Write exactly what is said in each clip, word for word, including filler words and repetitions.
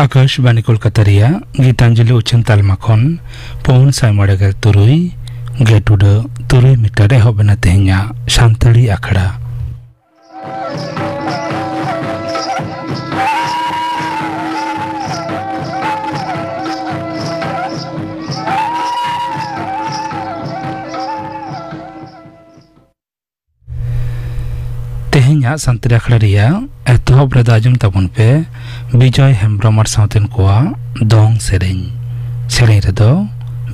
ᱟᱠᱟᱥᱵᱟᱱᱤ ᱠᱳᱞᱠᱟᱛᱟ ᱨᱮᱭᱟᱜ ᱜᱤᱛᱟᱧᱡᱚᱞᱤ ᱩᱪᱷᱟᱹᱱ ᱛᱟᱞᱢᱟ ᱠᱷᱚᱱ ᱯᱩᱱ ᱥᱟᱭ ᱢᱚᱬᱮ ᱜᱮᱞ ᱛᱩᱨᱩᱭ ᱜᱮᱴ ᱩᱰᱟᱹ ᱛᱩᱨᱩᱭ ᱢᱤᱴᱟᱨ ᱮᱦᱚᱵ ᱮᱱᱟ ᱛᱮᱦᱮᱧᱟᱜ ᱥᱟᱱᱛᱟᱲᱤ ᱟᱠᱷᱲᱟ᱾ ᱛᱮᱦᱮᱧᱟᱜ ᱥᱟᱱᱛᱟᱲᱤ ᱟᱠᱷᱲᱟ ᱨᱮᱭᱟᱜ ᱮᱛᱚᱦᱚᱵ ᱨᱮᱫᱚ ᱟᱸᱡᱚᱢ ᱛᱟᱵᱚᱱ ᱯᱮ ᱵᱤᱡᱚᱭ ᱦᱮᱢᱵᱽᱨᱚᱢ ᱟᱨ ᱥᱟᱶᱛᱮᱱ ᱠᱚᱣᱟᱜ ᱫᱚᱝ ᱥᱮᱨᱮᱧ᱾ ᱥᱮᱨᱮᱧ ᱨᱮᱫᱚ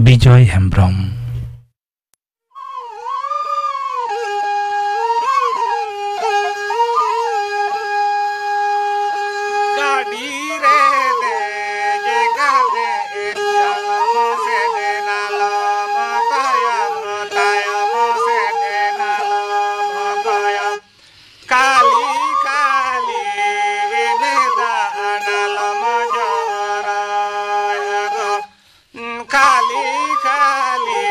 ᱵᱤᱡᱚᱭ ᱦᱮᱢᱵᱽᱨᱚᱢ᱾ ᱜᱟᱹᱰᱤ ᱨᱮ ᱫᱮᱡ ᱠᱟᱛᱮ ᱛᱟᱭᱚᱢ ᱥᱮᱫ ᱮᱱᱟᱞᱚᱢ, ᱛᱟᱭᱚᱢ ᱥᱮᱫ ᱮᱱᱟᱞᱚᱢ, ᱛᱟᱭᱚᱢ ᱠᱟᱞᱤ ᱠᱟᱞᱤ ᱢᱮᱫ ᱫᱟᱜ ᱟᱞᱚᱢ ᱡᱚᱨᱚᱭᱟ ᱜᱚ᱾ ᱠᱟᱞᱤ ᱠᱟᱞᱤ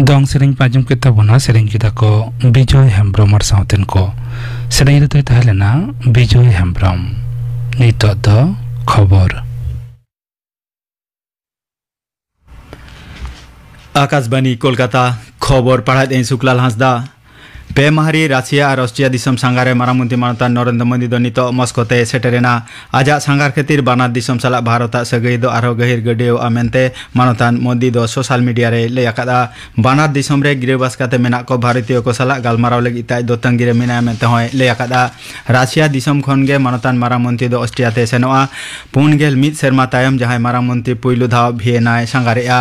ᱫᱚᱝ ᱥᱮᱨᱮᱧ ᱯᱮ ᱟᱸᱡᱚᱢ ᱠᱮᱫ ᱛᱟᱵᱚᱱᱟ, ᱥᱮᱨᱮᱧ ᱠᱮᱫᱟ ᱠᱚ ᱵᱤᱡᱚᱭ ᱦᱮᱢᱵᱨᱚᱢ ᱟᱨ ᱥᱟᱶᱛᱮᱱ ᱠᱚ᱾ ᱥᱮᱨᱮᱧ ᱨᱮᱫᱚᱭ ᱛᱟᱦᱮᱸ ᱞᱮᱱᱟ ᱵᱤᱡᱚᱭ ᱦᱮᱢᱵᱨᱚᱢ᱾ ᱱᱤᱛᱚᱜ ᱫᱚ ᱠᱷᱚᱵᱚᱨ᱾ ᱟᱠᱟᱥᱵᱟᱱᱤ ᱠᱳᱞᱠᱟᱛᱟ, ᱠᱷᱚᱵᱚᱨ ᱯᱟᱲᱦᱟᱣᱮᱫ ᱟᱹᱧ ᱥᱩᱠᱞᱟᱞ ᱦᱟᱸᱥᱫᱟ᱾ ᱯᱮ ᱢᱟᱦᱟ ᱨᱮ ᱨᱟᱥᱤᱭᱟ ᱟᱨ ᱚᱥᱴᱨᱤᱭᱟ ᱫᱤᱥᱚᱢ ᱥᱟᱸᱜᱷᱟᱨ ᱨᱮ ᱢᱟᱨᱟᱝ ᱢᱚᱱᱛᱨᱤ ᱢᱟᱱᱚᱛᱟᱱ ᱱᱚᱨᱮᱱᱫᱨᱚ ᱢᱳᱫᱤ ᱫᱚ ᱱᱤᱛᱚᱜ ᱢᱚᱥᱠᱳ ᱛᱮᱭ ᱥᱮᱴᱮᱨ ᱮᱱᱟ᱾ ᱟᱡᱟᱜ ᱥᱟᱸᱜᱷᱟᱨ ᱠᱷᱟᱹᱛᱤᱨ ᱵᱟᱱᱟᱨ ᱫᱤᱥᱚᱢ ᱥᱟᱞᱟᱜ ᱵᱷᱟᱨᱚᱛ ᱟᱜ ᱥᱟᱹᱜᱟᱹᱭ ᱫᱚ ᱟᱨᱦᱚᱸ ᱜᱟᱹᱦᱤᱨ ᱜᱟᱹᱰᱭᱟᱹᱣᱜᱼᱟ ᱢᱮᱱᱛᱮ ᱢᱟᱱᱚᱛᱟᱱ ᱢᱳᱫᱤ ᱫᱚ ᱥᱳᱥᱟᱞ ᱢᱤᱰᱤᱭᱟ ᱨᱮᱭ ᱞᱟᱹᱭ ᱟᱠᱟᱫᱼᱟ᱾ ᱵᱟᱱᱟᱨ ᱫᱤᱥᱚᱢ ᱨᱮ ᱜᱤᱨᱟᱹᱵᱟᱥ ᱠᱟᱛᱮ ᱢᱮᱱᱟᱜ ᱠᱚ ᱵᱷᱟᱨᱚᱛᱤᱭᱚ ᱠᱚ ᱥᱟᱞᱟᱜ ᱜᱟᱞᱢᱟᱨᱟᱣ ᱞᱟᱹᱜᱤᱫ ᱛᱮ ᱟᱡ ᱫᱚ ᱛᱟᱺᱜᱤ ᱨᱮ ᱢᱮᱱᱟᱭᱟ ᱢᱮᱱᱛᱮ ᱦᱚᱸᱭ ᱞᱟᱹᱭ ᱟᱠᱟᱫᱼᱟ᱾ ᱨᱟᱥᱤᱭᱟ ᱫᱤᱥᱚᱢ ᱠᱷᱚᱱ ᱜᱮ ᱢᱟᱱᱚᱛᱟᱱ ᱢᱟᱨᱟᱝ ᱢᱚᱱᱛᱨᱤ ᱫᱚ ᱚᱥᱴᱨᱤᱭᱟ ᱛᱮᱭ ᱥᱮᱱᱚᱜᱼᱟ᱾ ᱯᱩᱱ ᱜᱮᱞ ᱢᱤᱫ ᱥᱮᱨᱢᱟ ᱛᱟᱭᱚᱢ ᱡᱟᱦᱟᱸᱭ ᱢᱟᱨᱟᱝ ᱢᱚᱱᱛᱨᱤ ᱯᱩᱭᱞᱩ ᱫᱷᱟᱣ ᱵᱷᱤᱭᱮᱱᱟᱭ ᱥᱟᱸᱜᱷᱟᱨᱮᱜᱼᱟ᱾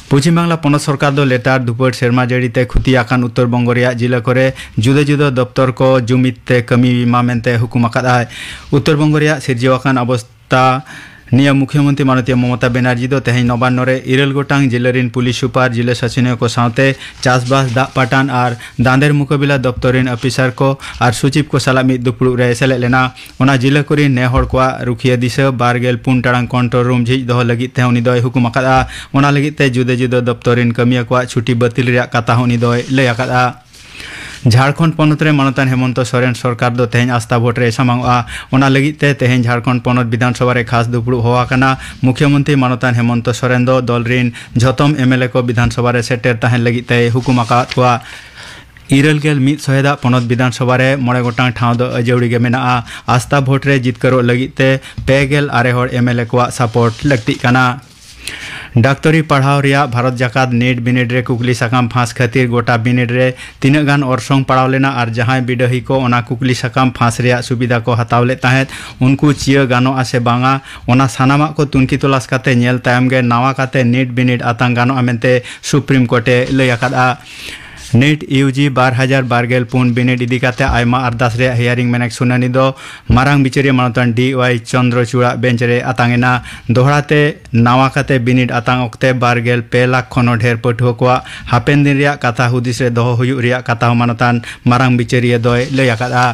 ᱯᱚᱪᱷᱤᱢ ᱵᱟᱝᱞᱟ ᱯᱚᱱᱚᱛ ᱥᱚᱨᱠᱟᱨ ᱫᱚ ᱞᱮᱛᱟᱲ ᱫᱷᱩᱯᱟᱹᱲ ᱥᱮᱨᱢᱟ ᱡᱟᱹᱲᱤ ᱛᱮ ᱠᱷᱩᱛᱤ ᱟᱠᱟᱱ ᱩᱛᱛᱚᱨ ᱵᱚᱝᱜᱚ ᱨᱮᱭᱟᱜ ᱡᱤᱞᱟᱹ ᱠᱚᱨᱮ ᱡᱩᱫᱟᱹ ᱡᱩᱫᱟᱹ ᱫᱚᱯᱛᱚᱨ ᱠᱚ ᱡᱩᱢᱤᱫ ᱛᱮ ᱠᱟᱹᱢᱤ ᱢᱟ ᱢᱮᱱᱛᱮ ᱦᱩᱠᱩᱢ ᱟᱠᱟᱫ ᱟᱭ᱾ ᱩᱛᱛᱚᱨ ᱵᱚᱝᱜᱚ ᱨᱮᱭᱟᱜ ᱥᱤᱨᱡᱟᱹᱣ ᱟᱠᱟᱱ ᱚᱵᱚᱥᱛᱟ ᱱᱤᱭᱟᱹ ᱢᱩᱠᱷᱭᱚᱢᱚᱱᱛᱨᱤ ᱢᱟᱱᱚᱛᱤᱭᱟᱹ ᱢᱚᱢᱚᱛᱟ ᱵᱮᱱᱟᱨᱡᱤ ᱫᱚ ᱛᱮᱦᱮᱧ ᱱᱚᱵᱟᱱᱱᱚ ᱨᱮ ᱤᱨᱟᱹᱞ ᱜᱚᱴᱟᱝ ᱡᱤᱞᱟᱹ ᱨᱤᱱ ᱯᱩᱞᱤᱥ ᱥᱩᱯᱟᱨ, ᱡᱤᱞᱟᱹ ᱥᱟᱥᱚᱱᱤᱭᱟᱹ ᱠᱚ ᱥᱟᱶᱛᱮ ᱪᱟᱥᱵᱟᱥ, ᱫᱟᱜ ᱯᱟᱴᱟᱱ ᱟᱨ ᱫᱟᱸᱫᱮᱨ ᱢᱩᱠᱟᱹᱵᱤᱞᱟ ᱫᱚᱯᱛᱚᱨ ᱨᱤᱱ ᱚᱯᱷᱤᱥᱟᱨ ᱠᱚ ᱟᱨ ᱥᱩᱪᱤᱵᱽ ᱠᱚ ᱥᱟᱞᱟᱜ ᱢᱤᱫ ᱫᱩᱯᱲᱩᱵ ᱨᱮ ᱥᱮᱞᱮᱫ ᱞᱮᱱᱟ᱾ ᱚᱱᱟ ᱡᱤᱞᱟᱹ ᱠᱚᱨᱤᱱ ᱱᱮ ᱦᱚᱲ ᱠᱚᱣᱟᱜ ᱨᱩᱠᱷᱤᱭᱟᱹ ᱫᱤᱥᱟᱹ ᱵᱟᱨ ᱜᱮᱞ ᱯᱩᱱ ᱴᱟᱲᱟᱝ ᱠᱚᱱᱴᱨᱳᱞ ᱨᱩᱢ ᱡᱷᱤᱡ ᱫᱚᱦᱚ ᱞᱟᱹᱜᱤᱫ ᱛᱮ ᱩᱱᱤ ᱫᱚᱭ ᱦᱩᱠᱩᱢ ᱟᱠᱟᱫᱼᱟ᱾ ᱚᱱᱟ ᱞᱟᱹᱜᱤᱫ ᱛᱮ ᱡᱩᱫᱟᱹ ᱡᱩᱫᱟᱹ ᱫᱚᱯᱛᱚᱨ ᱨᱤᱱ ᱠᱟᱹᱢᱤᱭᱟᱹ ᱠᱚᱣᱟᱜ ᱪᱷᱩᱴᱤ ᱵᱟᱹᱛᱤᱞ ᱨᱮᱭᱟᱜ ᱠᱟᱛᱷᱟ ᱦᱚᱸ ᱩᱱᱤ ᱫᱚᱭ ᱞᱟᱹᱭ ᱟᱠᱟᱫᱼᱟ᱾ ᱡᱷᱟᱲᱠᱷᱚᱸᱰ ᱯᱚᱱᱚᱛ ᱨᱮ ᱢᱟᱱᱚᱛᱟᱱ ᱦᱮᱢᱚᱱᱛᱚ ᱥᱚᱨᱮᱱ ᱥᱚᱨᱠᱟᱨ ᱫᱚ ᱛᱮᱦᱮᱧ ᱟᱥᱛᱷᱟ ᱵᱷᱳᱴ ᱨᱮᱭ ᱥᱟᱢᱟᱝᱚᱜᱼᱟ᱾ ᱚᱱᱟ ᱞᱟᱹᱜᱤᱫ ᱛᱮ ᱛᱮᱦᱮᱧ ᱡᱷᱟᱲᱠᱷᱚᱸᱰ ᱯᱚᱱᱚᱛ ᱵᱤᱫᱷᱟᱱ ᱥᱚᱵᱷᱟ ᱨᱮ ᱠᱷᱟᱥ ᱫᱩᱯᱲᱩᱵ ᱦᱚᱦᱚ ᱟᱠᱟᱱᱟ᱾ ᱢᱩᱠᱷᱭᱚᱢᱚᱱᱛᱨᱤ ᱢᱟᱱᱚᱛᱟᱱ ᱦᱮᱢᱚᱱᱛᱚ ᱥᱚᱨᱮᱱ ᱫᱚ ᱫᱚᱞ ᱨᱤᱱ ᱡᱷᱚᱛᱚᱢ ᱮᱢ ᱮᱞ ᱮ ᱠᱚ ᱵᱤᱫᱷᱟᱱ ᱥᱚᱵᱷᱟ ᱨᱮ ᱥᱮᱴᱮᱨ ᱛᱟᱦᱮᱱ ᱞᱟᱹᱜᱤᱫ ᱛᱮᱭ ᱦᱩᱠᱩᱢ ᱟᱠᱟᱫ ᱠᱚᱣᱟ᱾ ᱤᱨᱟᱹᱞ ᱜᱮᱞ ᱢᱤᱫ ᱥᱚᱦᱮᱫᱟᱜ ᱯᱚᱱᱚᱛ ᱵᱤᱫᱷᱟᱱ ᱥᱚᱵᱷᱟ ᱨᱮ ᱢᱚᱬᱮ ᱜᱚᱴᱟᱝ ᱴᱷᱟᱶ ᱫᱚ ᱟᱹᱡᱟᱹᱣᱲᱤ ᱜᱮ ᱢᱮᱱᱟᱜᱼᱟ᱾ ᱟᱥᱛᱷᱟ ᱵᱷᱳᱴ ᱨᱮ ᱡᱤᱛᱠᱟᱹᱨᱚᱜ ᱞᱟᱹᱜᱤᱫ ᱛᱮ ᱯᱮ ᱜᱮᱞ ᱟᱨᱮ ᱦᱚᱲ ᱮᱢ ᱮᱞ ᱮ ᱠᱚᱣᱟᱜ ᱥᱟᱯᱳᱨᱴ ᱞᱟᱹᱠᱛᱤᱜ ᱠᱟᱱᱟ᱾ ᱰᱟᱠᱛᱚᱨᱤ ᱯᱟᱲᱦᱟᱣ ᱨᱮᱭᱟᱜ ᱵᱷᱟᱨᱚᱛ ᱡᱟᱠᱟᱛ ᱱᱤᱴ ᱵᱤᱱᱤᱰ ᱨᱮ ᱠᱩᱠᱞᱤ ᱥᱟᱠᱟᱢ ᱯᱷᱟᱸᱥ ᱠᱷᱟᱹᱛᱤᱨ ᱜᱚᱴᱟ ᱵᱤᱱᱤᱰ ᱨᱮ ᱛᱤᱱᱟᱹᱜ ᱜᱟᱱ ᱚᱨᱥᱚᱝ ᱯᱟᱲᱟᱣ ᱞᱮᱱᱟ ᱟᱨ ᱡᱟᱦᱟᱸᱭ ᱵᱤᱰᱟᱹᱦᱤ ᱠᱚ ᱚᱱᱟ ᱠᱩᱠᱞᱤ ᱥᱟᱠᱟᱢ ᱯᱷᱟᱸᱥ ᱨᱮᱭᱟᱜ ᱥᱩᱵᱤᱫᱷᱟ ᱠᱚ ᱦᱟᱛᱟᱣ ᱞᱮᱫ ᱛᱟᱦᱮᱸᱫ, ᱩᱱᱠᱩ ᱪᱤᱭᱟᱹ ᱜᱟᱱᱚᱜᱼᱟ ᱥᱮ ᱵᱟᱝᱟ, ᱚᱱᱟ ᱥᱟᱱᱟᱢᱟᱜ ᱠᱚ ᱛᱩᱱᱠᱷᱤ ᱛᱚᱞᱟᱥ ᱠᱟᱛᱮ ᱧᱮᱞ ᱛᱟᱭᱚᱢ ᱜᱮ ᱱᱟᱣᱟ ᱠᱟᱛᱮ ᱱᱤᱴ ᱵᱤᱱᱤᱰ ᱟᱛᱟᱝ ᱜᱟᱱᱚᱜᱼᱟ ᱢᱮᱱᱛᱮ ᱥᱩᱯᱨᱤᱢ ᱠᱳᱨᱴ ᱮ ᱞᱟᱹᱭ ᱟᱠᱟᱫᱼᱟ᱾ ᱱᱤᱴ ᱤᱭᱩ ᱡᱤ ᱵᱟᱨ ᱦᱟᱡᱟᱨ ᱵᱟᱨ ᱜᱮᱞ ᱯᱩᱱ ᱵᱤᱱᱤᱰ ᱤᱫᱤ ᱠᱟᱛᱮ ᱟᱭᱢᱟ ᱟᱨᱫᱟᱥ ᱨᱮᱭᱟᱜ ᱦᱤᱭᱟᱨᱤᱝ ᱢᱮᱱᱮᱠ ᱥᱩᱱᱟᱹᱱᱤ ᱫᱚ ᱢᱟᱨᱟᱝ ᱵᱤᱪᱟᱹᱨᱤᱭᱟᱹ ᱢᱟᱱᱚᱛᱟᱱ ᱰᱤ ᱣᱟᱭ ᱪᱚᱱᱫᱨᱚᱪᱩᱲᱟᱜ ᱵᱮᱧᱪ ᱨᱮ ᱟᱛᱟᱝ ᱮᱱᱟ᱾ ᱫᱚᱦᱲᱟ ᱛᱮ ᱱᱟᱣᱟ ᱠᱟᱛᱮ ᱵᱤᱱᱤᱰ ᱟᱛᱟᱝ ᱚᱠᱛᱮ ᱵᱟᱨ ᱜᱮᱞ ᱯᱮ ᱞᱟᱠᱷ ᱠᱷᱚᱱ ᱦᱚᱸ ᱰᱷᱮᱨ ᱯᱟᱹᱴᱷᱩᱣᱟᱹ ᱠᱚᱣᱟᱜ ᱦᱟᱯᱮᱱ ᱫᱤᱱ ᱨᱮᱭᱟᱜ ᱠᱟᱛᱷᱟ ᱦᱩᱫᱤᱥ ᱨᱮ ᱫᱚᱦᱚ ᱦᱩᱭᱩᱜ ᱨᱮᱭᱟᱜ ᱠᱟᱛᱷᱟ ᱦᱚᱸ ᱢᱟᱱᱚᱛᱟᱱ ᱢᱟᱨᱟᱝ ᱵᱤᱪᱟᱹᱨᱤᱭᱟᱹ ᱫᱚᱭ ᱞᱟᱹᱭ ᱟᱠᱟᱫᱼᱟ᱾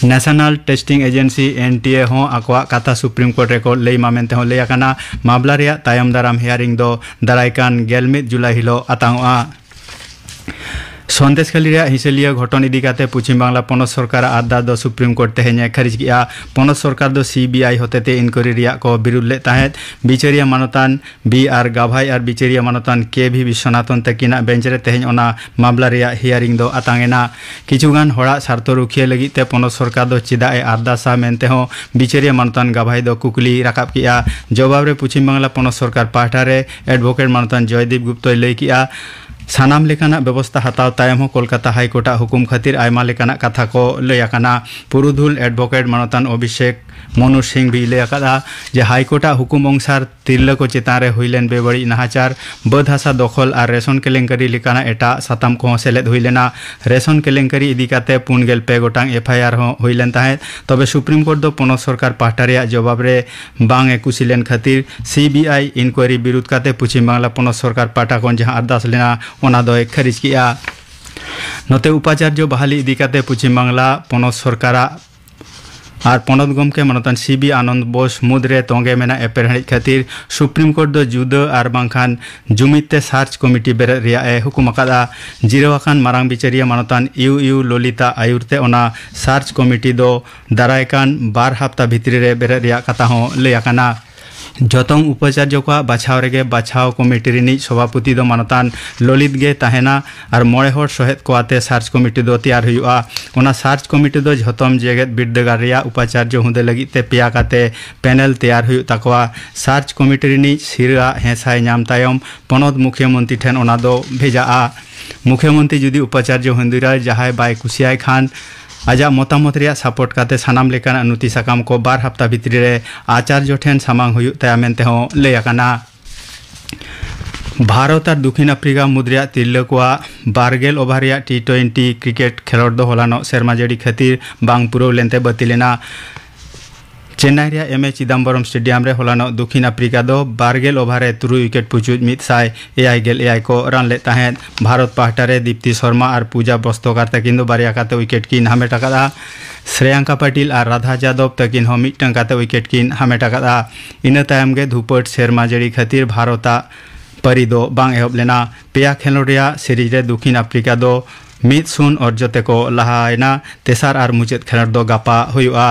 National testing agency, N T A, ᱦᱚᱸ ᱟᱠᱚᱣᱟᱜ ᱠᱟᱛᱷᱟ ᱥᱩᱯᱨᱤᱢ ᱠᱳᱨᱴ ᱨᱮᱠᱚ ᱞᱟᱹᱭ ᱢᱟ ᱢᱮᱱᱛᱮ ᱦᱚᱸ ᱞᱟᱹᱭ ᱟᱠᱟᱱᱟ᱾ ᱢᱟᱢᱞᱟ ᱨᱮᱭᱟᱜ ᱛᱟᱭᱚᱢ ᱫᱟᱨᱟᱢ ᱦᱤᱭᱟᱨᱤᱝ ᱫᱚ ᱫᱟᱨᱟᱭ ᱠᱟᱱ ᱜᱮᱞ ᱢᱤᱫ ᱡᱩᱞᱟᱭ ᱦᱤᱞᱳᱜ ᱟᱛᱟᱝᱚᱜᱼᱟ᱾ ᱥᱚᱱᱫᱮᱥᱠᱷᱟᱞᱤ ᱨᱮᱭᱟᱜ ᱦᱤᱸᱥᱟᱹᱞᱤᱭᱟᱹ ᱜᱷᱚᱴᱚᱱ ᱤᱫᱤ ᱠᱟᱛᱮ ᱯᱚᱪᱷᱤᱢ ᱵᱟᱝᱞᱟ ᱯᱚᱱᱚᱛ ᱥᱚᱨᱠᱟᱨᱟᱜ ᱟᱨᱫᱟᱥ ᱫᱚ ᱥᱩᱯᱨᱤᱢ ᱠᱳᱨᱴ ᱛᱮᱦᱮᱧ ᱮ ᱠᱷᱟᱹᱨᱤᱡ ᱠᱮᱫᱼᱟ᱾ ᱯᱚᱱᱚᱛ ᱥᱚᱨᱠᱟᱨ ᱫᱚ ᱥᱤ ᱵᱤ ᱟᱭ ᱦᱚᱛᱮᱛᱮ ᱤᱱᱠᱩᱭᱟᱨᱤ ᱨᱮᱭᱟᱜ ᱠᱚ ᱵᱤᱨᱩᱫ ᱞᱮᱫ ᱛᱟᱦᱮᱸᱫ᱾ ᱵᱤᱪᱟᱹᱨᱤᱭᱟᱹ ᱢᱟᱱᱚᱛᱟᱱ ᱵᱤ ᱟᱨ ᱜᱟᱵᱷᱟᱭ ᱟᱨ ᱵᱤᱪᱟᱹᱨᱤᱭᱟᱹ ᱢᱟᱱᱚᱛᱟᱱ ᱠᱮ ᱵᱷᱤ ᱵᱤᱥᱥᱚᱱᱟᱛᱷᱚᱱ ᱛᱟᱹᱠᱤᱱᱟᱜ ᱵᱮᱧᱪ ᱨᱮ ᱛᱮᱦᱮᱧ ᱚᱱᱟ ᱢᱟᱢᱞᱟ ᱨᱮᱭᱟᱜ ᱦᱤᱭᱟᱨᱤᱝ ᱫᱚ ᱟᱛᱟᱝ ᱮᱱᱟ᱾ ᱠᱤᱪᱷᱩᱜᱟᱱ ᱦᱚᱲᱟᱜ ᱥᱟᱨᱛᱷᱚ ᱨᱩᱠᱷᱤᱭᱟᱹ ᱞᱟᱹᱜᱤᱫ ᱛᱮ ᱯᱚᱱᱚᱛ ᱥᱚᱨᱠᱟᱨ ᱫᱚ ᱪᱮᱫᱟᱜ ᱮ ᱟᱨᱫᱟᱥᱟ ᱢᱮᱱᱛᱮ ᱦᱚᱸ ᱵᱤᱪᱟᱹᱨᱤᱭᱟᱹ ᱢᱟᱱᱚᱛᱟᱱ ᱜᱟᱵᱷᱟᱭ ᱫᱚ ᱠᱩᱠᱞᱤ ᱨᱟᱠᱟᱵ ᱠᱮᱫᱼᱟ᱾ ᱡᱚᱵᱟᱵ ᱨᱮ ᱯᱚᱪᱷᱤᱢ ᱵᱟᱝᱞᱟ ᱯᱚᱱᱚᱛ ᱥᱚᱨᱠᱟᱨ ᱯᱟᱦᱴᱟ ᱨᱮ ᱮᱰᱵᱷᱳᱠᱮᱴ ᱢᱟᱱᱚᱛᱟᱱ ᱡᱚᱭᱫᱤᱯ ᱜᱩᱯᱛᱚᱭ ᱞᱟᱹᱭ ᱠᱮᱫᱼᱟ, ᱥᱟᱱᱟᱢ ᱞᱮᱠᱟᱱᱟᱜ ᱵᱮᱵᱚᱥᱛᱟ ᱦᱟᱛᱟᱣ ᱛᱟᱭᱚᱢ ᱦᱚᱸ ᱠᱳᱞᱠᱟᱛᱟ ᱦᱟᱭᱠᱳᱨᱴ ᱟᱜ ᱦᱩᱠᱩᱢ ᱠᱷᱟᱹᱛᱤᱨ ᱟᱭᱢᱟ ᱞᱮᱠᱟᱱᱟᱜ ᱠᱟᱛᱷᱟ ᱠᱚ ᱞᱟᱹᱭ ᱟᱠᱟᱱᱟ᱾ ᱯᱩᱨᱩᱫᱷᱩᱞ ᱮᱰᱵᱷᱳᱠᱮᱴ ᱢᱟᱱᱚᱛᱟᱱ ᱚᱵᱷᱤᱥᱮᱠ ᱢᱚᱱᱩ ᱥᱤᱝ ᱵᱤᱭ ᱞᱟᱹᱭ ᱟᱠᱟᱫᱼᱟ ᱡᱮ ᱦᱟᱭᱠᱳᱨᱴ ᱟᱜ ᱦᱩᱠᱩᱢ ᱚᱱᱩᱥᱟᱨ ᱛᱤᱨᱞᱟᱹ ᱠᱚ ᱪᱮᱛᱟᱱ ᱨᱮ ᱦᱩᱭ ᱞᱮᱱ ᱵᱮᱵᱟᱹᱲᱤᱡ ᱱᱟᱦᱟᱪᱟᱨ, ᱵᱟᱹᱫᱽ ᱦᱟᱥᱟ ᱫᱚᱠᱷᱚᱞ ᱟᱨ ᱨᱮᱥᱚᱱ ᱠᱮᱞᱮᱝᱠᱟᱨᱤ ᱞᱮᱠᱟᱱᱟᱜ ᱮᱴᱟᱜ ᱥᱟᱛᱟᱢ ᱠᱚᱦᱚᱸ ᱥᱮᱞᱮᱫ ᱦᱩᱭ ᱞᱮᱱᱟ᱾ ᱨᱮᱥᱚᱱ ᱠᱮᱞᱮᱝᱠᱟᱨᱤ ᱤᱫᱤ ᱠᱟᱛᱮ ᱯᱩᱱ ᱜᱮᱞ ᱯᱮ ᱜᱚᱴᱟᱝ ᱮᱯᱷ ᱟᱭ ᱟᱨ ᱦᱚᱸ ᱦᱩᱭ ᱞᱮᱱ ᱛᱟᱦᱮᱸᱫ᱾ ᱛᱚᱵᱮ ᱥᱩᱯᱨᱤᱢ ᱠᱳᱨᱴ ᱫᱚ ᱯᱚᱱᱚᱛ ᱥᱚᱨᱠᱟᱨ ᱯᱟᱦᱴᱟ ᱨᱮᱭᱟᱜ ᱡᱚᱵᱟᱵ ᱨᱮ ᱵᱟᱝ ᱮ ᱠᱩᱥᱤ ᱞᱮᱱ ᱠᱷᱟᱹᱛᱤᱨ ᱥᱤ ᱵᱤ ᱟᱭ ᱤᱱᱠᱩᱭᱟᱨᱤ ᱵᱤᱨᱩᱫᱷ ᱠᱟᱛᱮ ᱯᱚᱪᱷᱤᱢ ᱵᱟᱝᱞᱟ ᱯᱚᱱᱚᱛ ᱥᱚᱨᱠᱟᱨ ᱯᱟᱦᱴᱟ ᱠᱷᱚᱱ ᱡᱟᱦᱟᱸ ᱟᱨᱫᱟᱥ ᱞᱮᱱᱟ, ᱚᱱᱟ ᱫᱚᱭ ᱠᱷᱟᱹᱨᱤᱡ ᱠᱮᱫᱼᱟ᱾ ᱱᱚᱛᱮ ᱩᱯᱟᱪᱟᱨᱡᱚ ᱵᱟᱦᱟᱞᱤ ᱤᱫᱤ ᱠᱟᱛᱮ ᱯᱚᱪᱷᱤᱢ ᱵᱟᱝᱞᱟ ᱯᱚᱱᱚᱛ ᱥᱚᱨᱠᱟᱨᱟᱜ ᱟᱨ ᱯᱚᱱᱚᱛ ᱜᱚᱢᱠᱮ ᱢᱟᱱᱚᱛᱟᱱ ᱥᱤ ᱵᱤ ᱟᱱᱚᱱᱫ ᱵᱳᱥ ᱢᱩᱫᱽᱨᱮ ᱛᱚᱸᱜᱮ ᱢᱮᱱᱟᱜ ᱮᱯᱮᱨᱦᱮᱸᱰᱮᱡ ᱠᱷᱟᱹᱛᱤᱨ ᱥᱩᱯᱨᱤᱢ ᱠᱳᱨᱴ ᱫᱚ ᱡᱩᱫᱟᱹ ᱟᱨ ᱵᱟᱝᱠᱷᱟᱱ ᱡᱩᱢᱤᱫ ᱛᱮ ᱥᱟᱨᱪ ᱠᱚᱢᱤᱴᱤ ᱵᱮᱨᱮᱫ ᱨᱮᱭᱟᱜ ᱮ ᱦᱩᱠᱩᱢ ᱟᱠᱟᱫᱼᱟ᱾ ᱡᱤᱨᱟᱹᱣ ᱟᱠᱟᱱ ᱢᱟᱨᱟᱝ ᱵᱤᱪᱟᱹᱨᱤᱭᱟᱹ ᱢᱟᱱᱚᱛᱟᱱ ᱤᱭᱩ ᱤᱭᱩ ᱞᱚᱞᱤᱛᱟ ᱟᱭᱩᱨ ᱛᱮ ᱚᱱᱟ ᱥᱟᱨᱪ ᱠᱚᱢᱤᱴᱤ ᱫᱚ ᱫᱟᱨᱟᱭ ᱠᱟᱱ ᱵᱟᱨ ᱦᱟᱯᱛᱟ ᱵᱷᱤᱛᱨᱤ ᱨᱮ ᱵᱮᱨᱮᱫ ᱨᱮᱭᱟᱜ ᱠᱟᱛᱷᱟ ᱦᱚᱸ ᱞᱟᱹᱭ ᱟᱠᱟᱱᱟ᱾ ᱡᱚᱛᱚᱝ ᱩᱯᱟᱪᱟᱨᱡᱚ ᱠᱚᱣᱟᱜ ᱵᱟᱪᱷᱟᱣ ᱨᱮᱜᱮ ᱵᱟᱪᱷᱟᱣ ᱠᱚᱢᱤᱴᱤ ᱨᱤᱱᱤᱡ ᱥᱚᱵᱷᱟᱯᱚᱛᱤ ᱫᱚ ᱢᱟᱱᱚᱛᱟᱱ ᱞᱚᱞᱤᱛ ᱜᱮᱭ ᱛᱟᱦᱮᱱᱟ ᱟᱨ ᱢᱚᱬᱮ ᱦᱚᱲ ᱥᱚᱦᱮᱫ ᱠᱚ ᱟᱛᱮ ᱥᱟᱨᱪ ᱠᱚᱢᱤᱴᱤ ᱫᱚ ᱛᱮᱭᱟᱨ ᱦᱩᱭᱩᱜᱼᱟ᱾ ᱚᱱᱟ ᱥᱟᱨᱪ ᱠᱚᱢᱤᱴᱤ ᱫᱚ ᱡᱷᱚᱛᱚᱢ ᱡᱮᱜᱮᱛ ᱵᱤᱨᱫᱟᱹᱜᱟᱲ ᱨᱮᱭᱟᱜ ᱩᱯᱟᱪᱟᱨᱡᱚ ᱦᱩᱫᱟᱹ ᱞᱟᱹᱜᱤᱫ ᱛᱮ ᱯᱮᱭᱟ ᱠᱟᱛᱮ ᱯᱮᱱᱮᱞ ᱛᱮᱭᱟᱨ ᱦᱩᱭᱩᱜ ᱛᱟᱠᱚᱣᱟ᱾ ᱥᱟᱨᱪ ᱠᱚᱢᱤᱴᱤ ᱨᱤᱱᱤᱡ ᱥᱤᱨᱟᱹ ᱟᱜ ᱦᱮᱸᱥᱟᱭ ᱧᱟᱢ ᱛᱟᱭᱚᱢ ᱯᱚᱱᱚᱛ ᱢᱩᱠᱷᱭᱟᱹ ᱢᱚᱱᱛᱨᱤ ᱴᱷᱮᱱ ᱚᱱᱟ ᱫᱚ ᱵᱷᱮᱡᱟᱜᱼᱟ᱾ ᱢᱩᱠᱷᱭᱟᱹ ᱢᱚᱱᱛᱨᱤ ᱡᱩᱫᱤ ᱩᱯᱟᱪᱟᱨᱡᱚ ᱦᱩᱫᱟᱹᱭ ᱡᱟᱦᱟᱸᱭ ᱵᱟᱭ ᱠᱩᱥᱤᱭᱟᱭ ᱠᱷᱟᱱ ᱟᱡᱟᱜ ᱢᱚᱛᱟᱢᱚᱛ ᱨᱮᱭᱟᱜ ᱥᱟᱯᱳᱨᱴ ᱠᱟᱛᱮ ᱥᱟᱱᱟᱢ ᱞᱮᱠᱟᱱᱟᱜ ᱱᱚᱛᱷᱤ ᱥᱟᱠᱟᱢ ᱠᱚ ᱵᱟᱨ ᱦᱟᱯᱛᱟ ᱵᱷᱤᱛᱨᱤ ᱨᱮ ᱟᱪᱟᱨᱡᱚ ᱴᱷᱮᱱ ᱥᱟᱢᱟᱝ ᱦᱩᱭᱩᱜ ᱛᱟᱭᱟ ᱢᱮᱱᱛᱮ ᱦᱚᱸ ᱞᱟᱹᱭ ᱟᱠᱟᱱᱟ᱾ ᱵᱷᱟᱨᱚᱛ ᱟᱨ ᱫᱚᱠᱷᱤᱱ ᱟᱯᱷᱨᱤᱠᱟ ᱢᱩᱫᱽ ᱨᱮᱭᱟᱜ ᱛᱤᱨᱞᱟᱹ ᱠᱚᱣᱟᱜ ᱵᱟᱨ ᱜᱮᱞ ᱳᱵᱷᱟᱨ ᱨᱮᱭᱟᱜ ᱴᱤ ᱴᱩᱭᱮᱱᱴᱤ ᱠᱨᱤᱠᱮᱴ ᱠᱷᱮᱞᱚᱸᱰ ᱫᱚ ᱦᱚᱞᱟᱱᱚᱜ ᱥᱮᱨᱢᱟ ᱡᱟᱹᱲᱤ ᱠᱷᱟᱹᱛᱤᱨ ᱵᱟᱝ ᱯᱩᱨᱟᱹᱣ ᱞᱮᱱᱛᱮ ᱵᱟᱹᱛᱤᱞ ᱮᱱᱟ᱾ ᱪᱮᱱᱱᱟᱭ ᱨᱮᱭᱟᱜ ᱮᱢ ᱮ ᱪᱤᱫᱟᱢᱵᱚᱨᱚᱢ ᱥᱴᱮᱰᱤᱭᱟᱢ ᱨᱮ ᱦᱚᱞᱟᱱᱚᱜ ᱫᱩᱠᱷᱤᱱ ᱟᱯᱷᱨᱤᱠᱟ ᱫᱚ ᱵᱟᱨ ᱜᱮᱞ ᱳᱵᱷᱟᱨ ᱨᱮ ᱛᱩᱨᱩᱭ ᱩᱭᱠᱮᱴ ᱯᱩᱪᱩᱡ ᱢᱤᱫ ᱥᱟᱭ ᱮᱭᱟᱭ ᱜᱮᱞ ᱮᱭᱟᱭ ᱠᱚ ᱨᱟᱱ ᱞᱮᱫ ᱛᱟᱦᱮᱸᱫ᱾ ᱵᱷᱟᱨᱚᱛ ᱯᱟᱦᱴᱟ ᱨᱮ ᱫᱤᱯᱛᱤ ᱥᱚᱨᱢᱟ ᱟᱨ ᱯᱩᱡᱟ ᱵᱚᱥᱛᱚᱠᱟᱨ ᱛᱟᱹᱠᱤᱱ ᱫᱚ ᱵᱟᱨᱭᱟ ᱠᱟᱛᱮ ᱩᱭᱠᱮᱴ ᱠᱤᱱ ᱦᱟᱢᱮᱴ ᱟᱠᱟᱫᱼᱟ᱾ ᱥᱨᱮᱭᱟᱝᱠᱟ ᱯᱟᱴᱤᱞ ᱟᱨ ᱨᱟᱫᱷᱟ ᱡᱟᱫᱚᱵ ᱛᱟᱹᱠᱤᱱ ᱦᱚᱸ ᱢᱤᱫᱴᱟᱝ ᱠᱟᱛᱮ ᱩᱭᱠᱮᱴ ᱠᱤᱱ ᱦᱟᱢᱮᱴ ᱟᱠᱟᱫᱼᱟ᱾ ᱤᱱᱟᱹ ᱛᱟᱭᱚᱢ ᱜᱮ ᱫᱷᱩᱯᱟᱹᱴ ᱥᱮᱨᱢᱟ ᱡᱟᱹᱲᱤ ᱠᱷᱟᱹᱛᱤᱨ ᱵᱷᱟᱨᱚᱛᱟᱜ ᱯᱟᱹᱨᱤ ᱫᱚ ᱵᱟᱝ ᱮᱦᱚᱵ ᱞᱮᱱᱟ᱾ ᱯᱮᱭᱟ ᱠᱷᱮᱞᱳᱰ ᱨᱮᱭᱟᱜ ᱥᱤᱨᱤᱡᱽ ᱨᱮ ᱫᱩᱠᱷᱤᱱ ᱟᱯᱷᱨᱤᱠᱟ ᱫᱚ ᱢᱤᱫ ᱥᱩᱱ ᱚᱨᱡᱚ ᱛᱮᱠᱚ ᱞᱟᱦᱟᱭᱮᱱᱟ᱾ ᱛᱮᱥᱟᱨ ᱟᱨ ᱢᱩᱪᱟᱹᱫ ᱠᱷᱮᱞᱳᱰ ᱫᱚ ᱜᱟᱯᱟ ᱦᱩᱭᱩᱜᱼᱟ᱾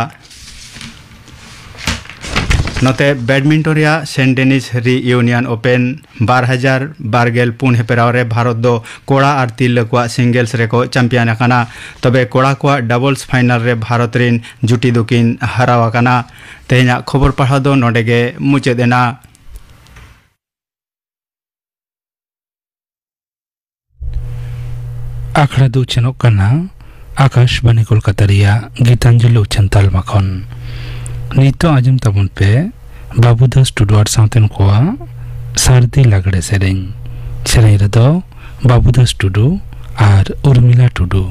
ᱱᱚᱛᱮ ᱵᱮᱰᱢᱤᱱᱴᱚᱱ ᱨᱮᱭᱟᱜ ᱥᱮᱱᱴ ᱰᱮᱱᱤᱥ ᱨᱤ ᱤᱭᱩᱱᱤᱭᱚᱱ ᱳᱯᱮᱱ ᱵᱟᱨ ᱦᱟᱡᱟᱨ ᱵᱟᱨ ᱜᱮᱞ ᱯᱩᱱ ᱦᱮᱯᱨᱟᱣ ᱨᱮ ᱵᱷᱟᱨᱚᱛ ᱫᱚ ᱠᱚᱲᱟ ᱟᱨ ᱛᱤᱨᱞᱟᱹ ᱠᱚᱣᱟᱜ ᱥᱤᱝᱜᱮᱞᱥ ᱨᱮᱠᱚ ᱪᱟᱢᱯᱤᱭᱟᱱ ᱟᱠᱟᱱᱟ᱾ ᱛᱚᱵᱮ ᱠᱚᱲᱟ ᱠᱚᱣᱟᱜ ᱰᱟᱵᱚᱞᱥ ᱯᱷᱟᱭᱱᱟᱞ ᱨᱮ ᱵᱷᱟᱨᱚᱛ ᱨᱤᱱ ᱡᱩᱴᱤ ᱫᱚᱠᱤᱱ ᱦᱟᱨᱟᱣ ᱟᱠᱟᱱᱟ᱾ ᱛᱮᱦᱮᱧᱟᱜ ᱠᱷᱚᱵᱚᱨ ᱯᱟᱲᱦᱟᱣ ᱫᱚ ᱱᱚᱰᱮ ᱜᱮ ᱢᱩᱪᱟᱹᱫ ᱮᱱᱟ᱾ ᱟᱠᱷᱲᱟ ᱫᱚ ᱩᱪᱷᱟᱹᱱᱚᱜ ᱠᱟᱱᱟ ᱟᱠᱟᱥᱵᱟᱱᱤ ᱠᱳᱞᱠᱟᱛᱟ ᱨᱮᱭᱟᱜ ᱜᱤᱛᱟᱧᱡᱚᱞᱤ ᱩᱪᱷᱟᱹᱱ ᱛᱟᱞᱢᱟ ᱠᱷᱚᱱ᱾ ᱱᱤᱛᱚᱜ ᱟᱸᱡᱚᱢ ᱛᱟᱵᱚᱱ ᱯᱮ ᱵᱟᱹᱵᱩ ᱫᱟᱥ ᱴᱩᱰᱩ ᱟᱨ ᱥᱟᱶᱛᱮᱱ ᱠᱚᱣᱟᱜ ᱥᱟᱹᱨᱫᱤ ᱞᱟᱜᱽᱲᱮ ᱥᱮᱨᱮᱧ᱾ ᱥᱮᱨᱮᱧ ᱨᱮᱫᱚ ᱵᱟᱹᱵᱩ ᱫᱟᱥ ᱴᱩᱰᱩ ᱟᱨ ᱩᱨᱢᱤᱞᱟ ᱴᱩᱰᱩ᱾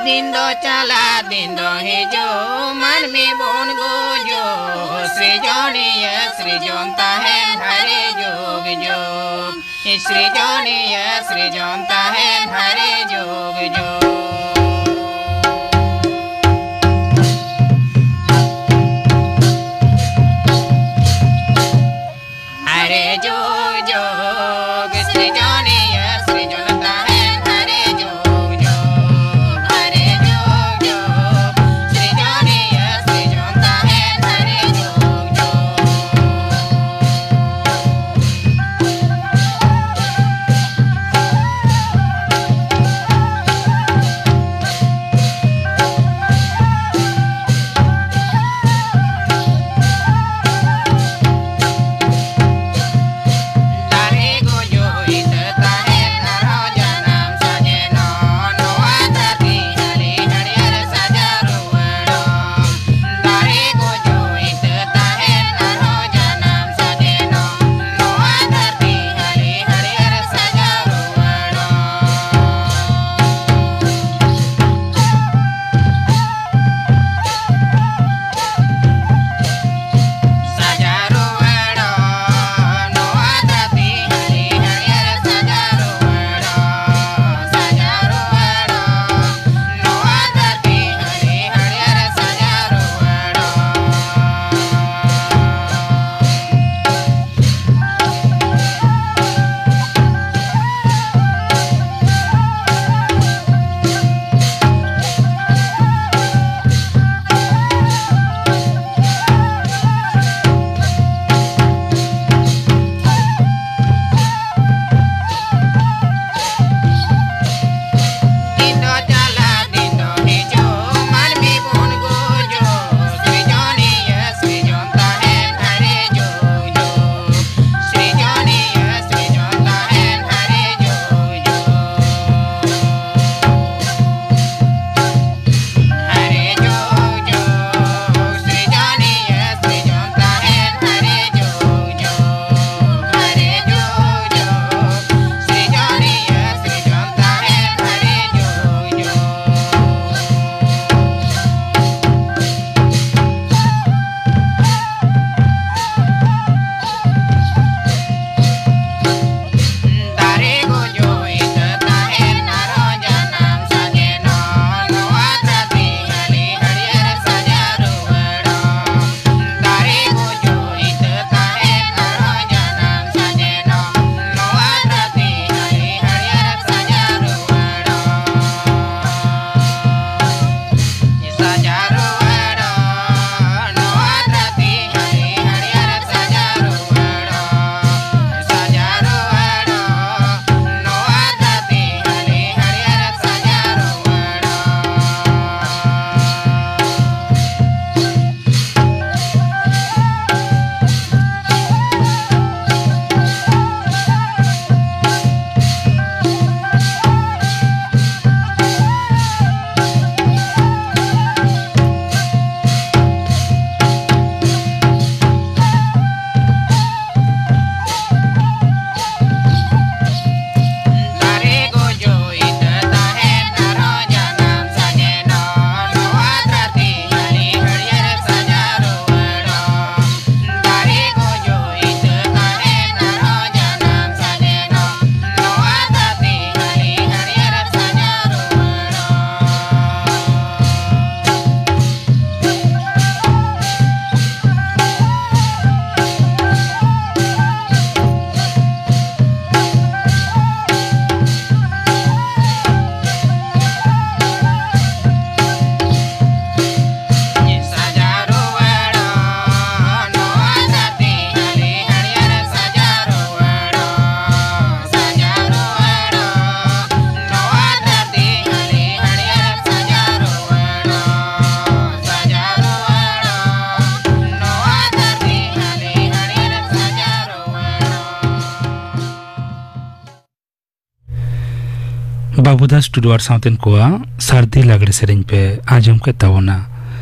ᱫᱤᱱ ᱫᱚ ᱪᱟᱞᱟᱜ, ᱫᱤᱱ ᱫᱚ ᱦᱤᱡᱩᱜ, ᱢᱟᱹᱱᱢᱤ ᱵᱚᱱ ᱜᱩᱡᱩᱜ᱾ ᱥᱨᱤᱡᱚᱱᱤᱭᱟᱹ ᱥᱨᱤᱡᱚᱱ ᱛᱟᱦᱮᱱ ᱦᱟᱨᱮ ᱡᱩᱜᱽ ᱡᱩᱜᱽ᱾ ᱥᱨᱤᱡᱚᱱᱤᱭᱟᱹ ᱥᱨᱤᱡᱚᱱ ᱛᱟᱦᱮᱱ ᱦᱟᱨᱮ ᱡᱩᱜᱽ ᱡᱩᱜᱽ᱾ ᱦᱟᱨᱮ ᱡᱩᱜᱽ ᱡᱩᱜᱽ, ᱥᱨᱤᱡᱚᱱᱤᱭᱟᱹ ᱥᱨᱤᱡᱚᱱ ᱛᱟᱦᱮᱱ ᱦᱟᱨᱮ ᱡᱩᱜᱽ ᱡᱩᱜᱽ, ᱦᱟᱨᱮ ᱡᱩᱜᱽ ᱡᱩᱜᱽ, ᱥᱨᱤᱡᱚᱱᱤᱭᱟᱹ ᱥᱨᱤᱡᱚᱱ ᱛᱟᱦᱮᱱ ᱦᱟᱨᱮ ᱡᱩᱜᱽ ᱡᱩᱜᱽ᱾ ᱵᱟᱹᱵᱩᱫᱟᱥ ᱴᱩᱰᱩ ᱟᱨ ᱥᱟᱶᱛᱮᱱ ᱠᱚᱣᱟᱜ ᱥᱟᱹᱨᱫᱤ ᱞᱟᱜᱽᱲᱮ ᱥᱮᱨᱮᱧ ᱯᱮ ᱟᱸᱡᱚᱢ ᱠᱮᱫ ᱛᱟᱵᱚᱱᱟ᱾